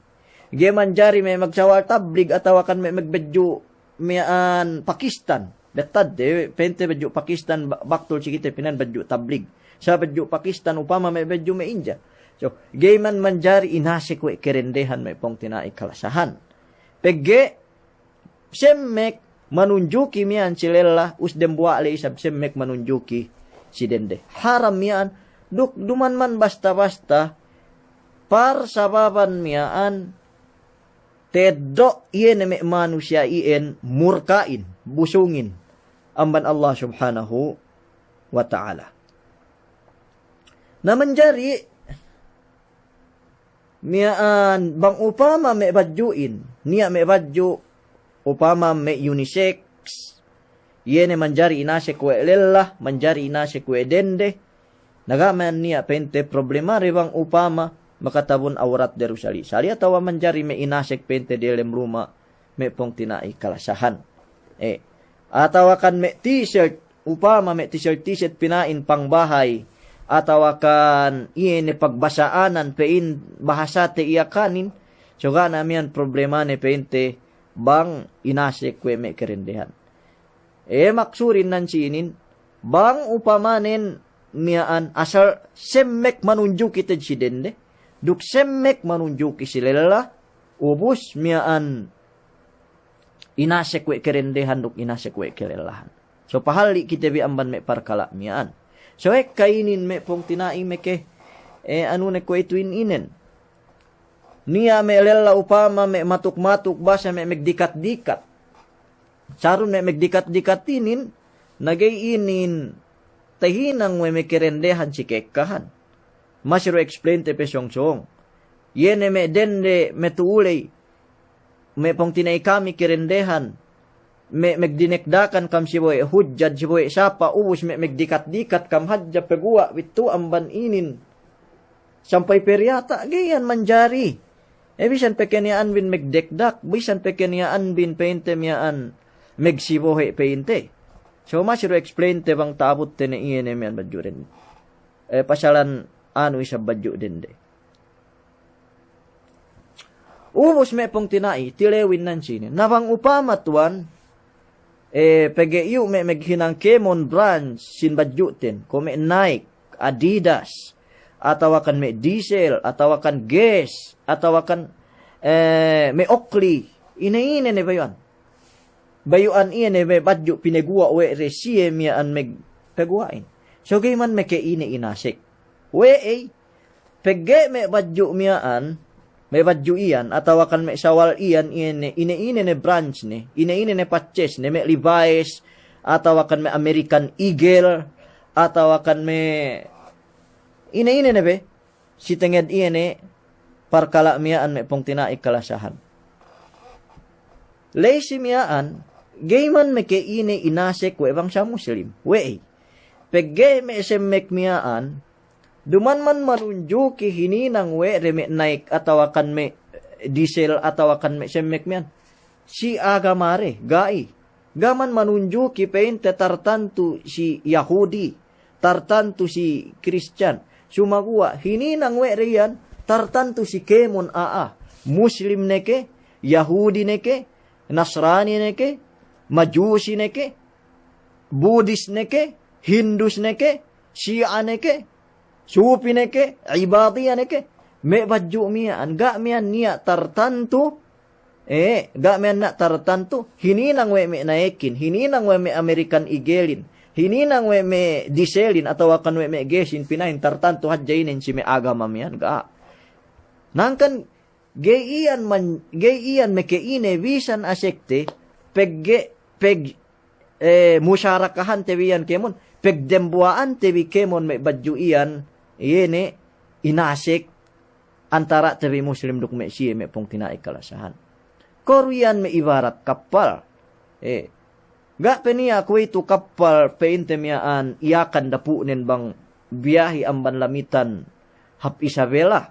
Ga'i manjari me' magsawal tablig atawakan me' magbadju' miya'an Pakistan. Bettadde, pa'inte badju' Pakistan, ba-, baktul si kite pina'in badju' tablig. Sa' badju' Pakistan, upama me' badju' me' India. So, ga'i man manjari inasek we' kadendehan me' pungtina'i kalasahan. Pegge' semmek manunjuki miya'an si lella, us dembuwa' ley isab semmek manunjuki si dende. Haram miya'an, duk duma'in man basta-basta, parsababan miya'an, teddo' iye ne me' manusiya' iyan murka'in, busungin, amban Allah Subhanahu wa Ta'ala. Na manjari, miya'an bang upama me' badju'in, niya' me' badju', upama me' unisex, iye ne manjari inasek we' lella, manjari inasek we' dende, na ga' miya'an niya' pa'inte problemade bang upama makatabun awratde du sali'-sali' atawa manjari me' inasek pa'inte diyalem luma' me' pungtina'i kalasahan. Eh, atawakan me' t-shirt, upama me' t-shirt, t-shirt pina'in pangbahay, atawakan iye ne pagbasa'anan pa'in bahasate Iyakanin, so ga' ne miya'an problemane pa'inte bang inasek we' me' kadendehan. Eh, maksudin nan si inin, bang upamanen miya'an asal semmek manunjuki te'ed si dende, duk semmek manunjuki si lella, ubus miya'an inasek we' kadendehan duk inasek we' kalellahan. So pahalli' kite bi amban me' parkala' miya'an. So ekka inin me' pungtina'i meke, eh, anu ne kuwe'itu in inen. Niya' me' lella upama me' matuk-matuk basa me' magdikat-dikat. Sarun me' magdikat-dikat inin, na ga'i inin tahinang we' me' kadendehan si ka'ekkahan. Masi du explainte pe sōng-sōng. Iye ne me' dende me' tu'u ley, me' pungtina'i kami kadendehan, me', magdinekdakan kam si bohe' hujjad, si bohe' sapa', ubus me', magdikat-dikat kam hadja paguwa' we' tu amban inin. Sampay pe diyata', ga'i iyan manjari. Eh, bisan pe keniya'an bin magdekdak, bisan pe keniya'an bin pa'inte miya'an magsibohe' pa'inte. So masi du explainte bang ta'abutte ne iye ne miya'an badju'den. Eh, pasalan anu isab badju' dende. Ubus me' pungtina'i, tilewin nan sine. Na bang upama tuwan, eh, pegge' iyu' me' maghinang kēmon brand sin badju'ten, kuwe' me' Nike, Adidas, atawakan me' Diesel, atawakan Guess, atawakan, eh, me' Oakley, ine-ine ne bayu'an. Bayu'an iye ne me' badju' pinaguwa' we' de siye miya'an magpaguwa'in. So ga'i man meke ine inasek. We'ey, pegge' me' badju' miya'an, me' badju' iyan, atawakan me' sawal iyan, iye ne, ine-ine ne brands ne, ine-ine ne patches ne, me' Levi's, atawakan me' American Eagle, atawakan me' ine-ine ne be, si tenged iye ne parkala' miya'an me' pungtina'i kalasahan. Ley si miya'an, ga'i man meke ine inasek we' bangsa Muslim, we'ey. Pegge' me' semmek miya'an, duma'in man manunjuki hininang we' de me' Nike atawakan me' Diesel atawakan me' semmek miya'an si agamade, ga'i. Ga' man manunjuki pa'inte tartantu si Yahudi, tartantu si Kristiyan. Sumaguwa' hininang we' de iyan tartantu si kēmon a'a. Muslim ne ke, Yahudi ne ke, Nasrani ne ke, Majusi ne ke, Budis ne ke, Hindus ne ke, Si'a ne ke, Supi ne ke, Ibadiya ne ke, me' badju' miya'an, ga' miya'an niya' tartantu, eh, ga' miya'an niya' tartantu, hininang we' me' Nikein, hininang we' me' American Eaglein, hininang we' me' Dieselin, atawakan we' me' Guessin, pina'in tartantu hadja inin si me' agama miya'an, ga'. Hangkan ga'i iyan man-, ga'i iyan meke ine bisan asekte, pegge', peg-, eh, musyarakahante bi iyan kēmon, pegdembuwa'ante bi kēmon me' badju' iyan, iye ne inasek antara'te bi Muslim duk me' siye me' pungtina'i kalasahan. Kuwe' du iyan me' ibarat kappal. Eh, Ga' pe niya' kuwe'itu kappal pa'inte miya'an Yakan dapu'nen bang biyahi amban Lamitan hap Isabela.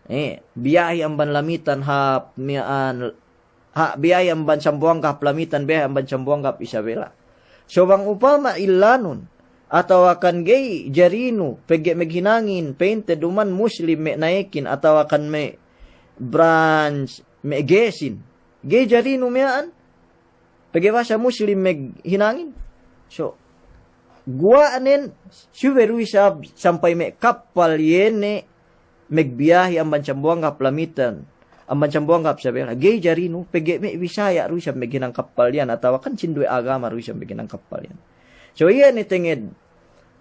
Eh, biyahi amban Lamitan hap miya'an, ha, biyahi amban Sambuwangga hap Lamitan, biyahi amban Sambuwangga hap Isabela. So bang upama illanun, atawakan ga'i jarinu, pegge' meghinangin, pa'inte duman Muslim me' nayekin, atawakan me' branch, me' gesin. Ga'i jarinu miya'an, pegge' basa Muslim meghinangin. So, guwa'nen, subey du isab sampay me' kappal iye ne megbiyahi amban Sambuwangga hap Lamitan, amban Sambuwangga hap Isabela. Ga'i jarinu, pegge' me' Bisaya' du isab meghinang kappal iyan, atawakan sinduwe agama du isab meghinang kappal iyan. So, iye ne tenged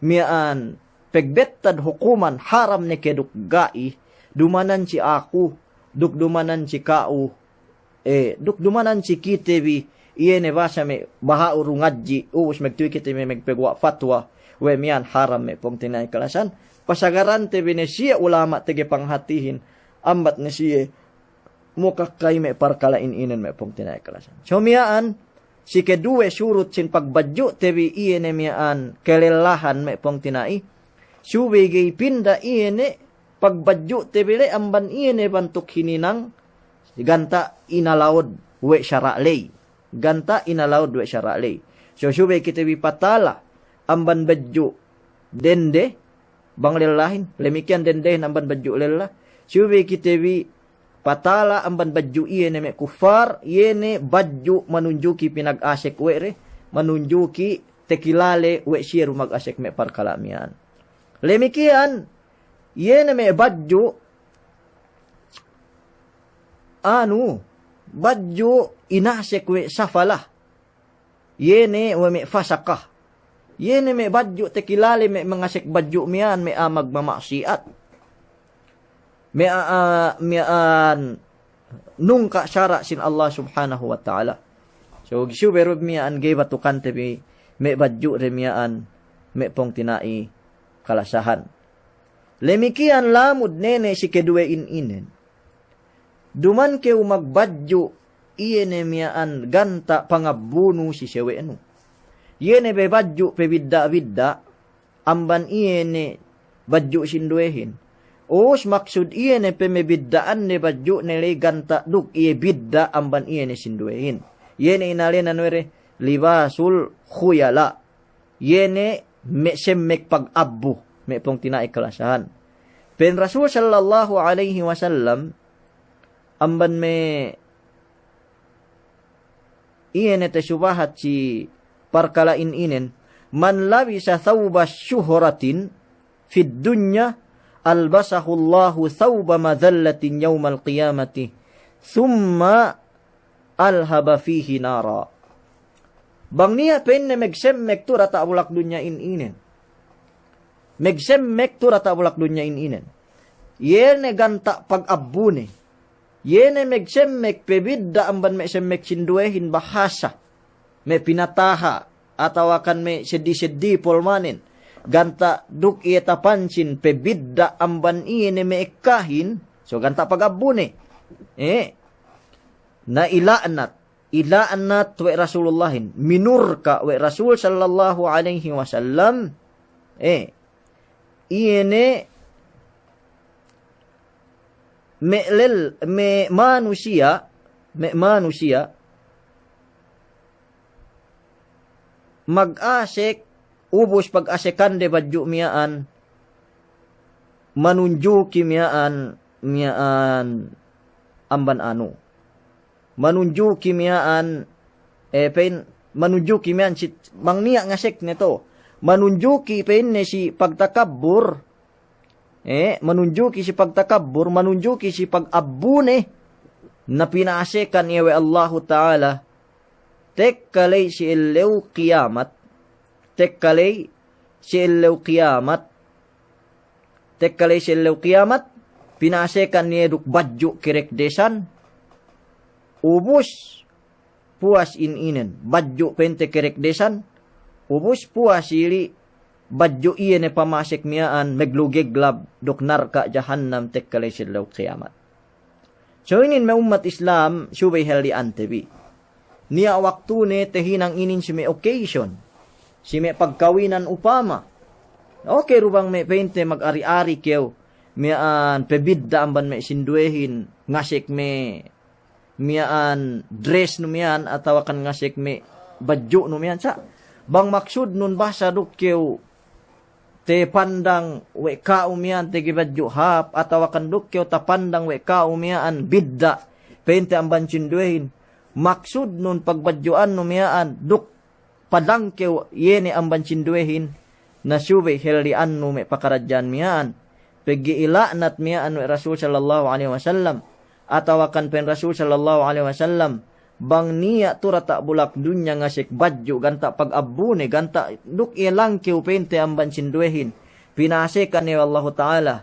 miya'an pegbettad hukuman haram ne ke duk ga'i, dumanan si aku, duk dumanan si ka'u, eh, duk dumanan si kite bi, iye ne basa me' baha'u du ngadji', ubus megtuwi kite bi me' megpeguwa' fatwa, we' miya'an haram me' pungtina'i kalasahan. Pasagarante bi ne siye ulama' tege panghatihin, ambat ne siye mukakka'i me' parkala' in inen me' pungtina'i kalasahan. So miya'an, si keduwe surut sin pagbadju'te bi iye ne miya'an kelellahan me' pungtina'i, subey ga'i pinda iye ne pagbadju'te bi le amban iye ne bantuk hininang ganta' inalawud we' sara' ley. Ganta' inalawud we' sara' ley. So subey kite bi patala amban badju' dende, bang lellahin, lemikiyan dendehin amban badju' lella. Subey kite bi patala amban badju' iye ne me' kuffar, iye ne badju' manunjuki pinag-asek we' de, manunjuki tekilale we' siye du mag-asek me' parkala' miya'an. Lemikiyan, iye ne me' badju', anu, badju' inasek we' safalah. Iye ne we' me' fasaka. Iye ne me' badju' tekilale me' mangasek badju' miya'an me' a'a magmama'siyat. Me' a'a, miya'an nungka' sara' sin Allah Subhanahu wa Ta'ala. So, subey du miya'an ga'i batukante bi me' badju'de miya'an me' pungtina'i kalasahan. Lemikiyan lamud ne ne si keduwe in inen. Duman kew magbadju' iye ne miya'an ganta' pangabbunu si sewe'nu. Iye ne be badju' pebidda'-bidda' amban iye ne badju' sinduwehin. Us maksud iye ne pemebidda'anne badju'ne ley ganta' duk iye bidda' amban iye ne sinduwehin. Iye ne inalenan we' de libasul khuyala'. Iye ne me' semmek pagabbu, me' pungtina'i kalasahan. Pa'in Rasul sallallahu alaihi wasallam, amban me' iye ne tesubahat si parkala' in inen, "Man labisa thawba shuhratin fid dunya, albasahullahu thawba madhallatin yawmal qiyamati, thumma alhaba fihi nara." Bang niya' pa'inne megsemmek tu' diyata' bulak dunya in inen. Megsemmek tu' diyata' bulak dunya in inen. Iye ne ganta' pagabbune. Iye ne megsemmek pebidda' amban me' semmek sinduwehin bahasa. Me' pinataha', atawakan me' seddi-seddi polmanen. Ganta' duk iye tapansin pebidda' amban iye ne me' ekkahin. So ganta' pagabbune. Eh. Na ila'nat, ila'nat we' Rasulullahin, minurka' we' Rasul sallallahu alaihi wasallam, eh, iye ne me' lel-, me' manusiya', me' manusiya' magasek, ubus pagasekande badju' miya'an, manunjuki miya'an, miya'an amban anu. Manunjuki miya'an, eh, pa'in, manunjuki miya'an si, bang niya' ngasekne tu'. Manunjuki pa'inne si pagtakabbur, eh, manunjuki si pagtakabbur, manunjuki si pagabbune, na pina'asekan iye we' Allahu Ta'ala, tekka ley si ellew kiyamat, tekka ley si ellew kiyamat, tekka ley si ellew kiyamat, pina'asekan iye duk badju' kerekdesan, ubus puwas in inen, badju' pa'inte kerekdesan, ubus puwas ili' badju' iye ne pamasek miya'an meglugeglab duk narka' jahannam tekka ley si ellew kiyamat. So inin me' ummat Islam, subey halli'ante bi. Niya' waktune tahinang inin si me' occasion, si me' pagkawinan upama. Okey du bang me' pa'inte magari-ari kew miya'an pabidda' amban me' sinduwehin, ngasek me' miya'an dress nu miya'an atawakan ngasek me' badju' nu miya'an sa'. Bang maksudnun bahasa duk kew tapandang we' ka'u miya'an tege badju' hāp, atawakan duk kew tapandang we' ka'u miya'an bidda' pa'inte amban sinduwehin. Maksudnun pagbadju'annu miya'an duk padang kew iye ne amban sinduwehin, na subey helli'annu me' pakaradja'an miya'an. Pegge' ila'nat miya'an we' Rasul sallallahu alaihi wasallam, atawakan pa'in Rasul sallallahu alaihi wasallam, bang niya' tu diyata' bulak dunya ngasek badju' ganta' pag-abbune, ganta' duk iye langkew pa'inte amban sinduwehin, pinasekan iye we' Allahu Ta'ala,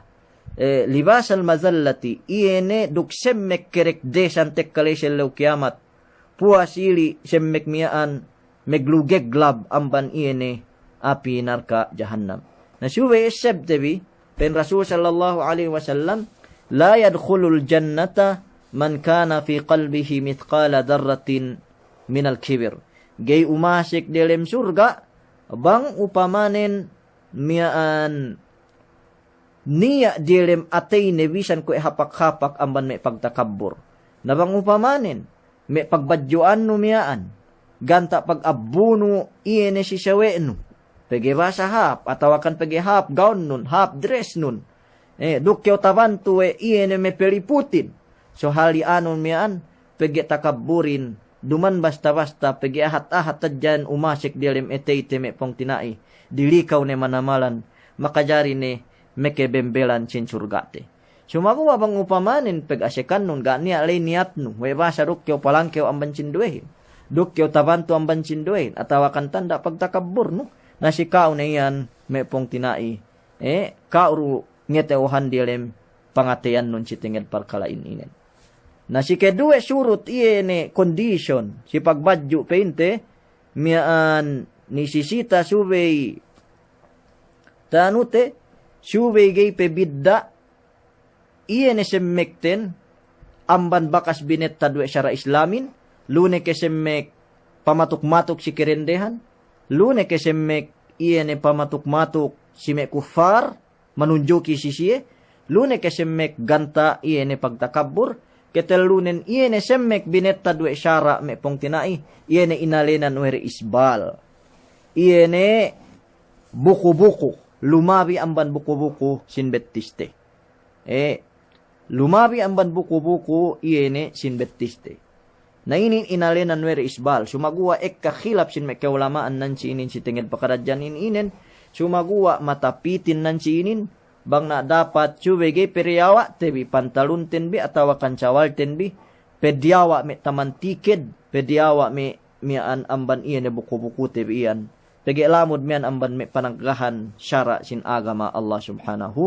eh, libasal mazallati, iye ne duk semmek kerekdesan tekka la'i si ellew kiyamat, puwas ili semmek miya'an meglugeglab amban iye ne api narka' jahannam. Na subey essebte bi, pa'in Rasul sallallahu alaihi wasallam, "La yadkhulul jannata man kana fi qalbihi mithqala dharratin minal kibir." Ga'i umasek delem surga' bang upamanen miya'an niya' diyalem ateyne bisan kuwe' hapak-hapak amban me' pagtakabbur. Na bang upamanen me' pagbadju'annu miya'an ganta' pag-abbunu iye ne si sawe'nu, pegge' basa hāp, atawakan pegge' hāp gawunnun, hāp dressnun, eh, duk kew tabantu we' iye ne me' peliputin, so halli'anun miya'an, pegge' takabburin, duma'in basta-basta, pegge' ahat-ahat hadja umasek diyalem ateyte me' pungtina'i, dilikaw ne manamalan, makajari ne mekebembelan sin surga'te. Sumaguwa' bang upamanen pagasekannun ga' niya' la'i niyatnu, we' basa duk kew palangkew amban sinduwehin, duk kew tabantu amban sinduwehin, atawakan tanda' pagtakabburnu, na si ka'u ne iyan me' pungtina'i, eh, ka'u du ngeta'uhan diyalem pangateyannun si tenged parkala'in inin. Na si keduwe surut iye ne condition si pagbadju' pa'inte, miya'an nisisita subey tanute, subey ga'i pe bidda' iye ne semmekten amban bakas binettad we' sara' Islamin, lu ne ke semmek pamatuk-matuk si kerendehan, lu ne ke semmek iye ne pamatuk-matuk si me' kuffar, manunjuki si siye, lu ne ke semmek ganta' iye ne pagtakabbur, ketellunen iye ne semmek binettad we' sara' me' pungtina'i, iye ne inēnan we' de isbal. Iye ne buku-buku, lumabi amban buku-buku sin bettiste. Eh, lumabi amban buku-buku iye ne sin bettiste. Na inin inēnan we' de isbal. Sumaguwa' ekka khilaf sin me' ka'ulama'an nan si inin si tenged pakaradja'an inin. Sumaguwa' matapitin nan si inin, bang na dapat subey ga'i pe diyawa'te bi pantalunten bi atawakan sawalten bi, pe diyawa' me' taman tiked, pe diyawa' me' miya'an amban iye ne buku-bukute bi iyan. Pegge' lamud miya'an amban me' panaggahan sara' sin agama Allah Subhanahu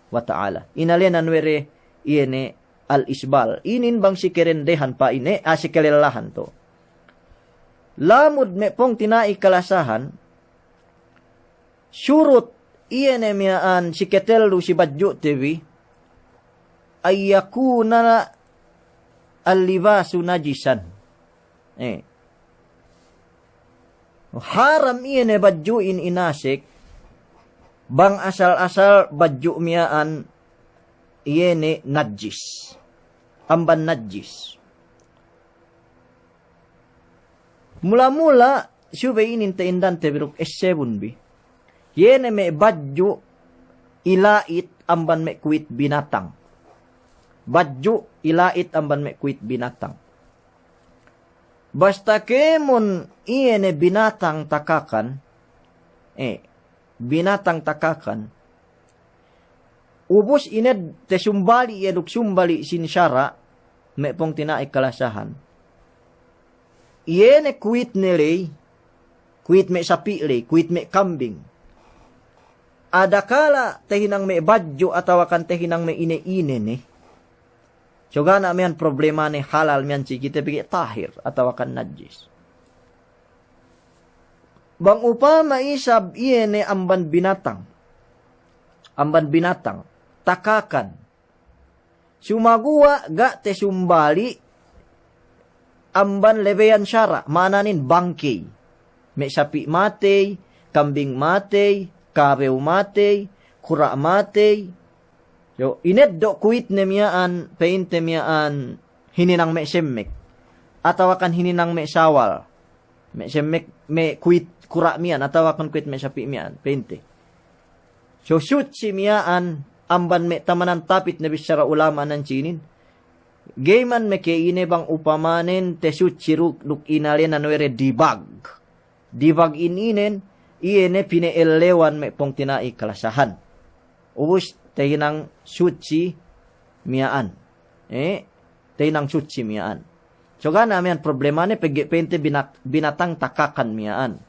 wa Ta'ala. Inēnan we' de iye ne al-isbal. Inin bang si kerendehan pa'in, eh, ah, si kelellahan tu. Lamud me' pungtina'i kalasahan, surut iye ne miya'an si ketellu si badju'te bi, an yakuna al-libasu najisan. Eh. Haram iye ne badju'in inasek, bang asal-asal badju' miya'an iye ne najis. Amban najis. Mula-mula, subey inin ta'indante bi duk essebun bi. Iye ne me' badju' ila'it amban me' kuwit binatang. Badju' ila'it amban me' kuwit binatang. Basta kēmon iye ne binatang takakan, eh, binatang takakan, ubus inedte sumbali' iye duk sumbali' sin sara', me' pungtina'i kalasahan. Iye ne kuwitne ley, kuwit me' sapi' ley, kuwit me' kambing. Adakala' tahinang me' badju' atawakan tahinang me' ine-ine ne. So ga' ne miya'an problemane, halal miya'an si kite pegge' tahir atawakan najis. Bang upama isab iye ne amban binatang, amban binatang takakan, sumaguwa' ga' te sumbali' amban lebeyan sara', ma'ananen bangkey. Me' sapi' matey, kambing matey, kabew matey, kura' matey. So, ineddo' kuwitne miya'an, pe'inte miya'an hininang me' semmek. Atawakan hininang me' sawal. Me' semmek, me' kuwit kura' miya'an, atawakan kuwit me' sapi' miya'an, pe'inte. So, sutsi miya'an, amban me' tamanan tapit ne bissara ulama' nan sinin. Ga'i man meke ine bang upamanen tesutsi du duk inalenan we' de dibag. Dibag in inen, iye ne pine'ellewan me' pungtina'i kalasahan. Ubus tehinang sutsi miya'an. Eh, tehinang sutsi miya'an. So ga' ne miya'an problemane pegge' pe'inte binak-, binatang takakan miya'an.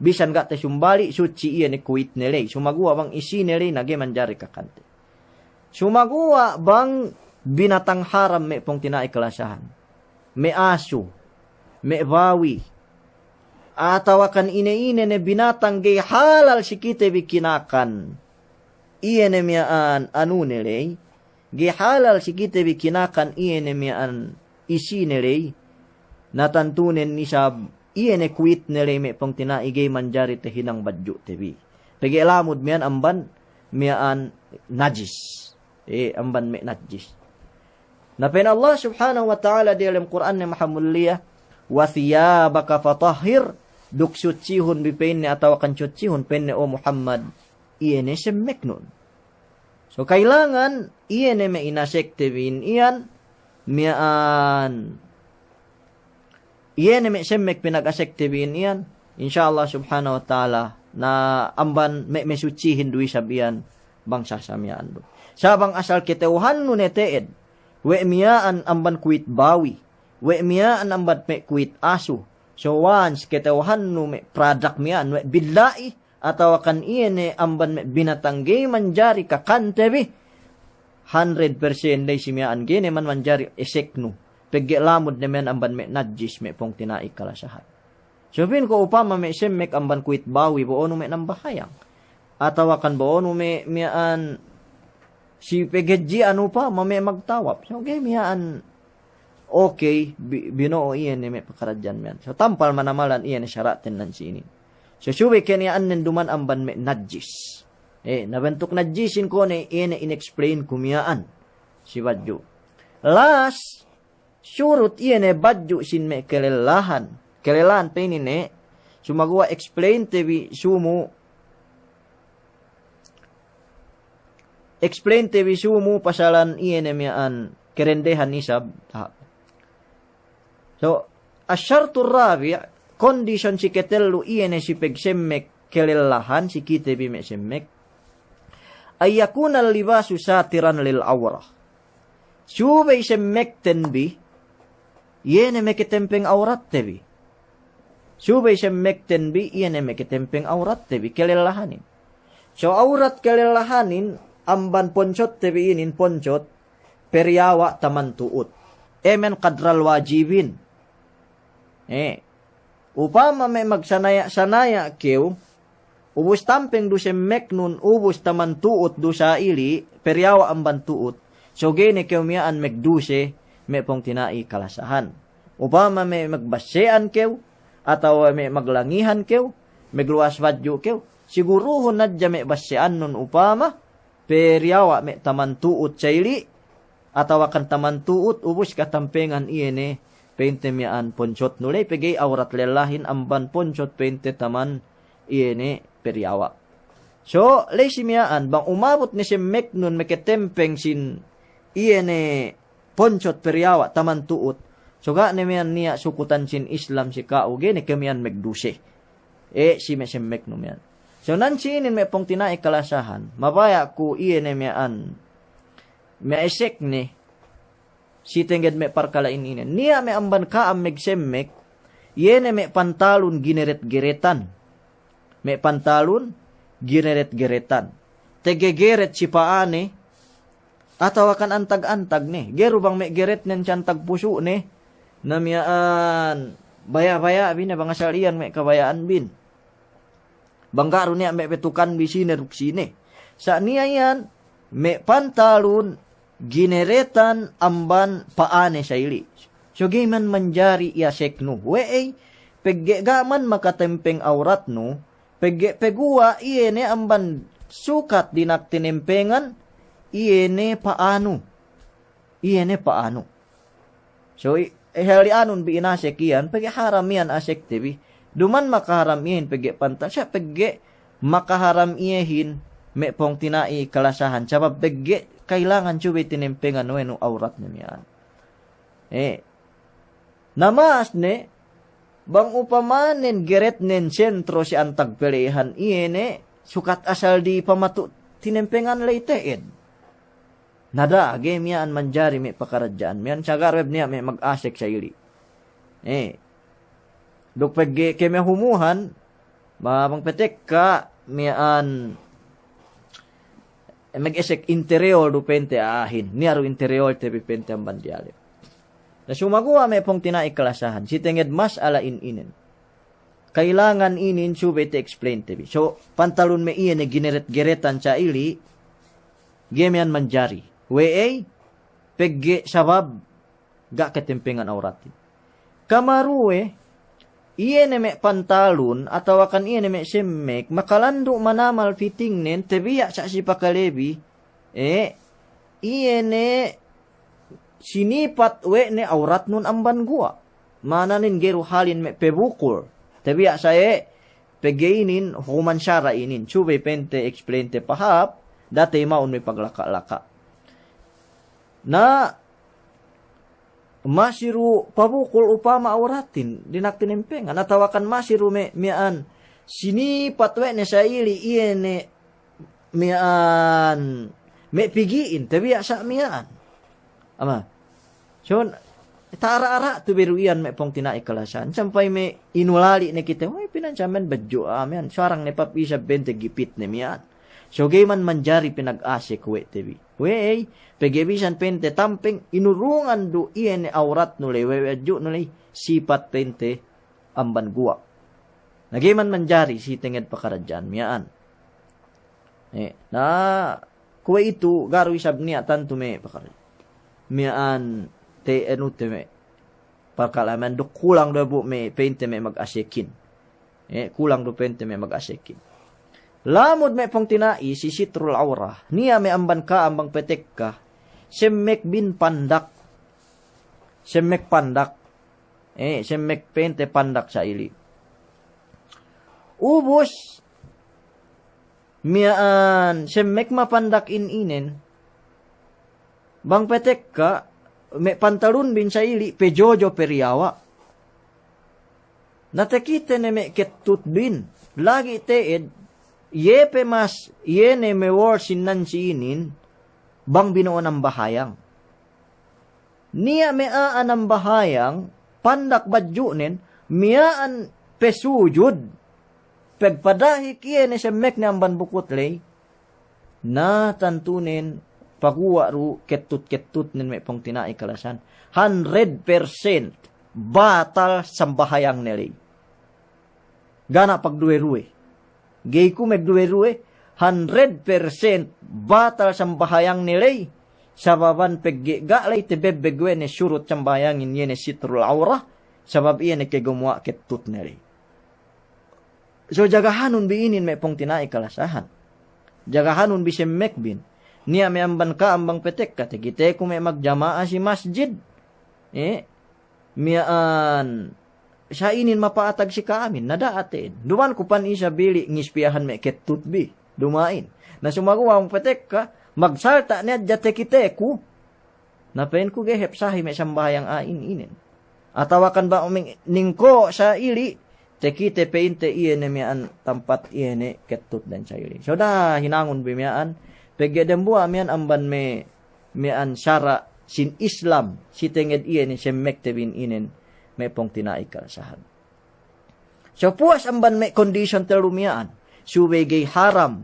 Bisan ga' tesumbali' sutsi iye ne kuwitne ley. Sumaguwa' bang isine ley na ga'i manjari kakante. Sumaguwa' bang binatang haram me' pungtina'i kalasahan. Me' asu, me' bawi. Atawakan ine-ine ne binatang ga'i halal si kite bi kinakan. Iye ne miya'an anune ley. Ga'i halal si kite bi kinakan iye ne miya'an isine ley. Na tantunen isab iye ne kuwitne ley me' pungtina'i ga'i manjari tehinang badju'te bi. Pegge' lamud miya'an amban miya'an najis. Eh, amban me' najis. Na pa'in Allah Subhanahu wa Ta'ala diyalem Kur'anne mahamulliya, "Wa thiyabaka fatahhir," duk sutsihun bi pe'inne atawakan sutsihun pe'inne, o Muhammad, iye ne semmeknun. So, kailangan iye ne me' inasekte bi in iyan, miya'an, iye ne me' semmek pinagasekte bi in iyan, insya Allah Subhanahu wa Ta'ala, na amban me', me' sutsihin du isab iyan bang sasa miya'an du. Sa' bang asal keta'uhannu ne te'ed, we' miya'an amban kuwit bawi, we' miya'an amban me' kuwit asu. So once keta'uhannu me' product miya'an, we' billa'i, atawakan iye ne amban me' binatang ga'i manjari kakante bi, hundred percent ley si miya'an ga'i ne man manjari eseknu. Pegge' lamud ne miya'an amban me' najis me' pungtina'i kalasahan. So pa'inku upama me' semmek amban kuwit bawi, bo'onu me' nambahayang. Atawakan bo'onu me' miya'an si pegedji'an upama me' magtawap. So ga'i miya'an okey, bi-, bino'o iye ne me' pakaradja'an miya'an. So tampal manamalan iye ne sara'ten nan si inin. So subey keniya'annen duma'in amban me' najis. Eh, na bantuk najisin ko' ne iye ne inexplainku miya'an si badju'. Last, surut iye ne badju' sin me' kelellahan. Kelellahan pa'inin ne, sumaguwa' explainte bi sumu, explainte bi sumu pasalan iye ne miya'an kerendehan isab. So, asy-syartur rabi', condition si ketellu iye ne si pegsemmek kelellahan si kite bi me' semmek. An yakunal libasu satiran lil awrah. Subey semmekten bi, iye ne meketempeng awratte bi. Subey semmekten bi, iye ne meketempeng awratte bi, kelellahanin. So awrat kelellahanin, amban ponsotte bi inin ponsot, periyawa' taman tu'ut. Emen kadral wajibin. Eh, upama me' magsanaya'-sanaya' kew, ubus tampeng du semmeknun, ubus taman tu'ut du sa ili', periyawa' amban tu'ut. So ga'i ne kew miya'an megduse, me' pungtina'i kalasahan. Upama me' magbasse'an kew, atawa me' maglangihan kew, megluwas badju' kew, siguruhun hadja me' basse'annun upama, periyawa' me' taman tu'ut sa ili', atawakan taman tu'ut, ubus katampengan iye ne, pe'inte miya'an ponsotnu ley, pegge' awrat lellahin amban ponsot pe'inte taman iye ne periyawa'. So, ley si miya'an, bang umabut ne semmeknun meketempeng sin iye ne ponsot periyawa' taman tu'ut. So ga' ne miya'an niya' sukutan sin Islam si ka'u, ga'i ne kew miya'an megduse. Eh, si me' semmeknu miya'an. So nan si inin me' pungtina'i kalasahan, mabaya' ku iye ne miya'an, me' esek ne, si tenged me' parkala' inin. Niya' me' amban ka'am megsemmek, iye ne me' pantalun gineret-geretan. Me' pantalun gineret-geretan. Tegegeret si pa'ane, atawakan antag-antag ne. Ga'i du bang me' geretnen si antag pusu'ne, na miya'an baya'-baya' bi ne bang asal iyan me' kabaya'an bin. Bang ga' du niya' me' betukan bi sine duk sine. Sa' niya' iyan me' pantalun gineretan amban pa'ane sa ili'. So ga'i man manjari iyaseknu. We'ey, pegge' ga' man makatempeng awratnu, pegge' paguwa' iye ne amban sukat dina'ak tinempengan, iye ne pa'anu. Iye ne pa'anu. So, i-, hali anun bi inasek iyan, pegge' haram iyan asekte bi. Duma'in makaharam iyehin pegge' pantal, sa' pegge' makaharam iyehin me' pungtina'i kalasahan. Sabab pegge' kailangan subey tinempengan we' nu awratne miya'an. Eh. Na ma'as ne, bang upamanen geretnen sentro si antag pelehan iye ne, sukat asal di pamatu' tinempengan ley te'ed. Na da'a, ga'i miya'an manjari me' pakaradja'an miya'an, sagar web niya' me' magasek sa ili'. Eh. Duk pegge' kemehumuhan, ma bang petekka miya'an, eh, magesek interior du pente a'ahin. Niya' du interior te bi pente amban diyalem. Na sumaguwa' me' pungtina'i kalasahan, si tenged mas'ala in inen. Kailangan inin subey te-explain te bi. So, pantalun me' iye ne gineret-geretan sa ili', ga'i miya'an manjari. We'ey, pegge' sabab ga' ketempengan awratin. Kamaruwe, iye ne me' pantalun, atawakan iye ne me' semmek, makalandu' manamal fitingnen, tabiya' sa' si pakalebi, eh, iye ne sinipat we' ne awratnun amban guwa'. Ma'ananen ga'i du halin me' pebukul. Tabiya' sa' e, pegge' inin hukuman sara' inin. Subey pente explain te pahāp, da'a te ma'un me' paglaka'-laka'. Na, masi du pabukul upama awratin, dina'ak tinempengan, atawakan masi du me' miya'an sinipat we' ne sa ili' iye ne miya'an me' pigi'in, tabiya' sa' miya'an. Ama. So, ta'ara'-ara' tu bi du iyan me' pungtina'i kalasahan. Sampay me' inulali' ne kite, "Wey, pinansa' men badju' a'a miya'an." Sarang ne pap isab pente gipit ne miya'an. So, ga'i man manjari pinagasek we' te bi. We'ey, pegge' bisan pente tampeng, inurungan du iye ne awratnu ley, we' badju'nu ley, sipat pente amban guwa'. Na ga'i man manjari si tenged pakaradja'an miya'an. Eh, na kuwe'itu ga' du isab niya' tantu me' pakar-, miya'an te anu te me' parkala' miya'an duk kulang du bu me' pente me' magasekin. Eh, kulang du pente me' magasekin. Lamud me' pungtina'i si sitrul awrah. Niya' me' amban ka'am bang petekka. Semmek bin pandak. Semmek pandak. Eh, semmek pente pandak sa ili'. Ubus, miya'an semmek mapandak in inen. Bang petekka, me' pantalun bin sa ili', pejojo periyawa'. Na tekite ne me' kettut bin. Lagi' te'ed, iye pe mas, iye ne me' wor sinan si inin, bang bino'o nambahayang. Niya' me' a'a nambahayang, pandak badju'nen, miya'an pesujud, pegpadahik iye ne semmekne amban bukut ley, na tantunen paguwa' du kettut-kettutnen me' pungtina'i kalasahan, hundred percent batal sambahayangne ley. Ga' na' pagduwe-duwe. Ga'i ku magduwe-duwe, hundred percent batal sambahayangne ley, sababan pegge' ga' ley tebebbeg we' ne surut sambahayangin iye ne sitrul awrah, sabab iye ne kegumuwa' kettutne ley. So jagahanun bi inin me' pungtina'i kalasahan. Jagahanun bi semmek bin. Niya' me' amban ka'am bang petekka, tekiteku me' magjama'a si masjid. Eh, miya'an, sa' inin mapa'atag si ka'amin, na da'a te'ed. Duma'in ku pan isab ili' ngispiyahan me' kettut bi, duma'in. Na sumaguwa' bang petekka, magsalta' ne hadja tekiteku. Na pa'inku ga'i hep sahi me' sambahayang a'ahin inin. Atawakan bang me' ningko' sa ili', tekite pa'inte iye ne miya'an tampat iye ne kettutden sa ili'. So da'a hinangun bi miya'an, pegge' dembuwa' miya'an amban me' miya'an sara' sin Islam, si tenged iye ne semmekte bin inen me' pungtina'i kalasahan. So puwas amban me' condition tellu miya'an, subey ga'i haram,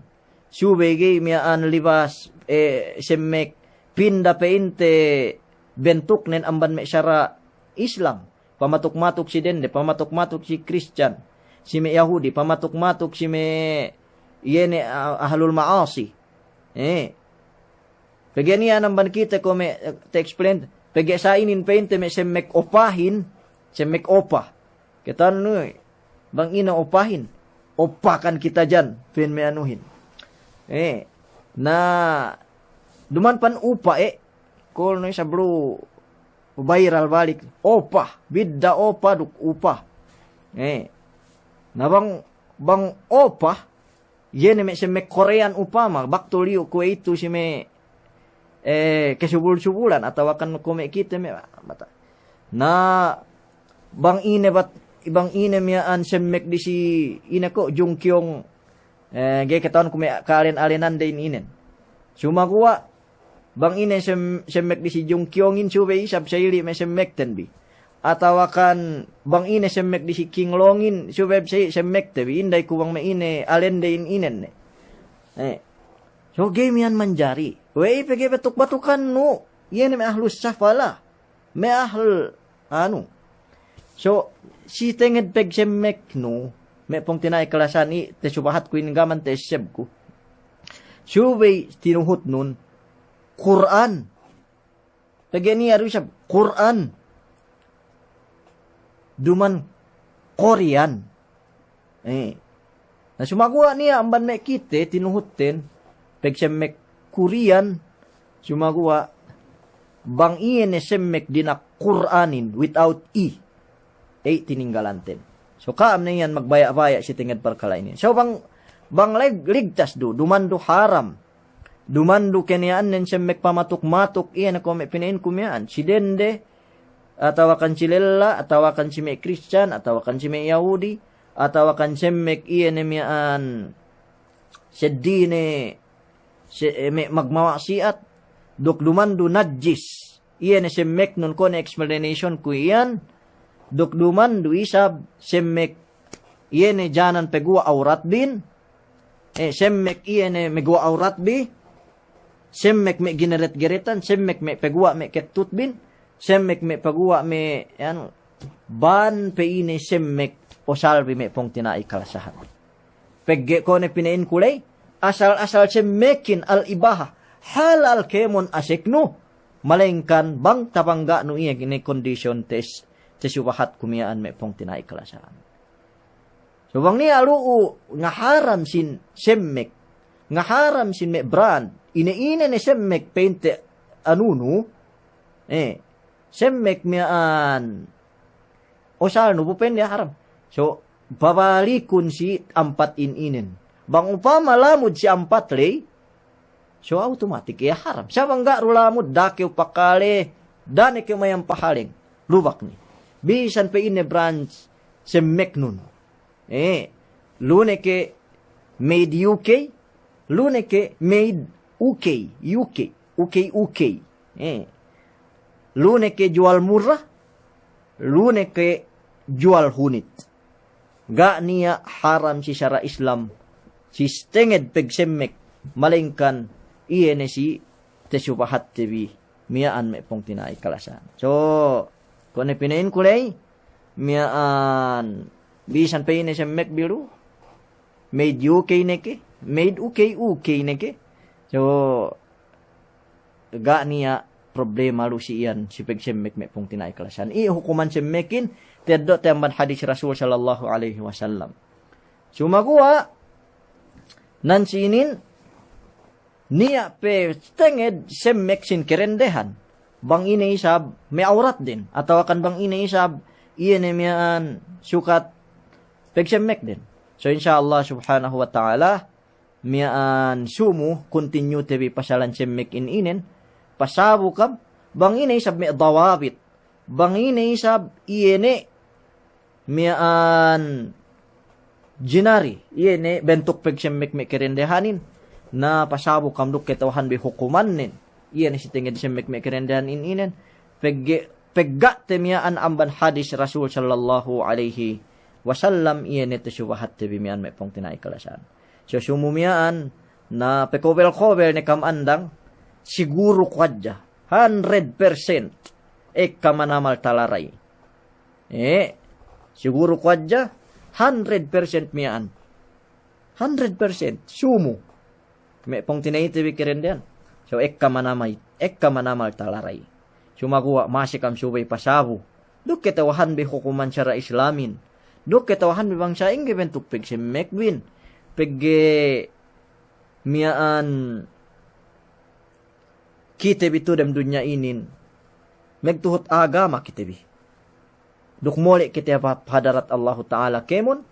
subey ga'i miya'an libas, eh, semmek pinda pa'inte bentuknen amban me' sara' Islam, pamatuk-matuk si dende, pamatuk-matuk si Kristiyan, si me' Yahudi, pamatuk-matuk si me' iye ne, ah, ahlul ma'asi. Eh. Pegge' niya' amban kite ko' me', eh, te-explain, Pegge' sa inin pa'inte me' semmek opahin, semmek opa. Kata'uhannu, bang ine opahin, opakan kita jan, pa'in me' anuhin. Eh, na, duma'in pan upa, eh, kol ne sablu viral balik. Opa, bidda' opa duk upa. Eh, na bang, bang opa, iye ne me' semmek Korean upama, baktu liyu kuwe'itu si me', eh, kesubul-subulan, atawakan kuwe' me' kite me' bata. Na, bang ine bat, bang ine miya'an semmek disi ine ko' Jungkyong, eh, ga'i kata'uhanku me' ka'alen-alenan de in inen. Sumaguwa', bang ine sem-, semmek disi Jungkyongin subey isab sa'ili' me' semmekten bi. Atawakan bang ine semmek disi King Longin subey sa'ili' semmekte bi. Inday ku bang me' ine alende in inen ne. Eh. So ga'i miya'an manjari. We'ey pegge' batuk-batukannu. Iye ne me' ahlus safala. Me' ahl, anu. So, si tenged pegsemmeknu, me' pungtina'i kalasahan i, tesubahatku in gaman te'essebku. Subey tinuhutnun, Kur'an. Pegge' niya' du isab, Kur'an. Duma'in Korean. Eh. Na sumaguwa' niya' amban me' kite tinuhutten, pegsemmek Korean, sumaguwa' bang iye ne semmek dina'ak Kur'anin without i, eh, tininggalanten. So ka'am ne iyan magbaya'-baya' si tenged parkala' inin. So bang, bang leg-, ligtas du, duma'in du haram. Duma'in du keniya'annen semmek pamatuk-matuk, iye ne kuwe' me' pina'inku miya'an. Si dende, atawakan si lella, atawakan si me' Kristiyan, atawakan si me' Yahudi, atawakan semmek iye ne miya'an seddili ne se-, me' magma'siyat, duk duma'in du najis. Iye ne semmeknun kuwe' ne explanationku iyan, duk duma'in du isab semmek iye ne janan paguwa' awratbin, eh, semmek iye ne maguwa' awratbi, semmek me' gineret-geretan, semmek me' paguwa' me' kettutbin, semmek me' paguwa' me', anu, bang pe ine semmek osalbi me' pungtina'i kalasahan. Pegge' kuwe' ne pina'inku ley, asal-asal semmekin al-ibaha, halal kēmon aseknu, malengkan bang tabangga'nu iye ne kondisyon tes-, tesubahatku miya'an me' pungtina'i kalasahan. So bang niya' lu'u ngaharam sin semmek, ngaharam sin me' brand, ine-ine ne semmek pa'inte anunu, eh, semmek miya'an osalnu bu pa'in niya' haram. So, pabalikun si ampat in inen. Bang upama lamud si ampat ley, so automatic iye haram. Sa' bang ga' du lamud, da'a kew pakale, da'a ne kew mayam pahaleng. Lubak ne. Bisan pe ine brand semmeknun. Eh, lu ne ke made U K, lu ne ke made U K, U K, U K, U K. Eh, lu ne ke juwal murra, lu ne ke juwal hunit. Ga' niya' haram si sara' Islam, si tenged pegsemmek, malengkan iye ne si tesubahatte bi miya'an me' pungtina'i kalasahan. So, kuwe' ne pina'inku ley, miya'an bisan pe ine semmek bi lu, made U K ne ke, made U K, U K ne ke. So, ga' niya' problema lu si iyan si pegsemmek me' pungtina'i kalasahan. I hukuman semmekin, teddo' te amban hadis Rasul sallallahu alaihi wasallam. Sumaguwa', nan si inin, niya' pe tenged semmek sin kerendehan. Bang ine isab me' awratden, atawakan bang ine isab iye ne miya'an sukat pegsemmekden. So, insya Allah subhanahu wa ta'ala, miya'an sumu, continue te bi pasalan semmek in inen, pasabu kam, bang ine isab me' dawabit, bang ine isab iye ne miya'an jinari, iye ne bentuk pegsemmek me' kerendehanin, na pasabu kam duk kata'uhan bi hukumannen, iye ne si tenged semmek me' kerendehan in inen, pegge', pegga'te miya'an amban hadis Rasul sallallahu alaihi wasallam, iye ne tesubahatte bi miya'an me' pungtina'i kalasahan. So sumu miya'an, na pekobel-kobel ne kam andang, siguru ku hadja, hundred percent, ekka manamal talaray. Eh, siguru ku hadja, hundred percent miya'an. Hundred percent, sumu. Me' pungtina'ite bi kerendehan. So ekka manamay, ekka manamal talaray. Sumaguwa' masi kam subey pasabu. Duk ketawahan bi hukuman sara' Islamin. Duk ketawahan bi bang sa'ingge bentuk pagsemmek bin. Pegge' miya'an kite bi tu dem dunya inin, magtuhut agama kite bi. Duk mole' kite hap hadarat Allahu Ta'ala kēmon,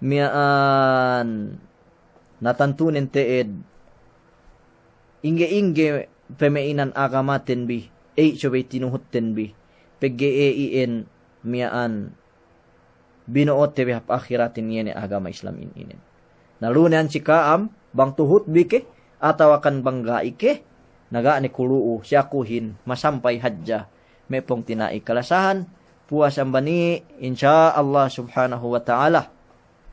miya'an natantunen te'ed ingge-ingge peme'inan agamaten bi, ey subey tinuhutten bi, pegge' iyan miya'an bino'ote bi hap ahiratin iye ne agama Islam in inen. Na lu ne an si ka'am, bang tuhut bi ke, atawakan bang ga'i ke, na ga' ne ku lu'u, si akuhin, masampay hadja, me' pungtina'i kalasahan, puwas amban iye, insya Allah subhanahu wa ta'ala,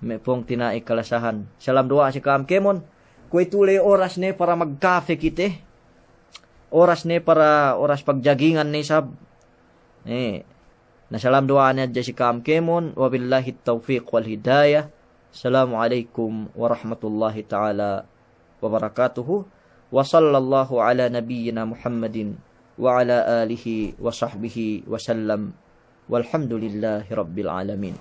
me' pungtina'i kalasahan. Salam duwa'a si ka'am kēmon, kuwe'itu le oras ne para magkafe kite, oras ne para, oras pagjagingan ne isab, eh, Na salam duwa'a ne hadja si ka'am kēmon, wa billahit tawfiq wal hidayah. Assalamu alaikum warahmatullahi ta'ala wabarakatuh. Wa sallallahu ala nabiyyina Muhammadin wa ala alihi wa sahbihi wa sallam. Walhamdulillahi rabbil alamin.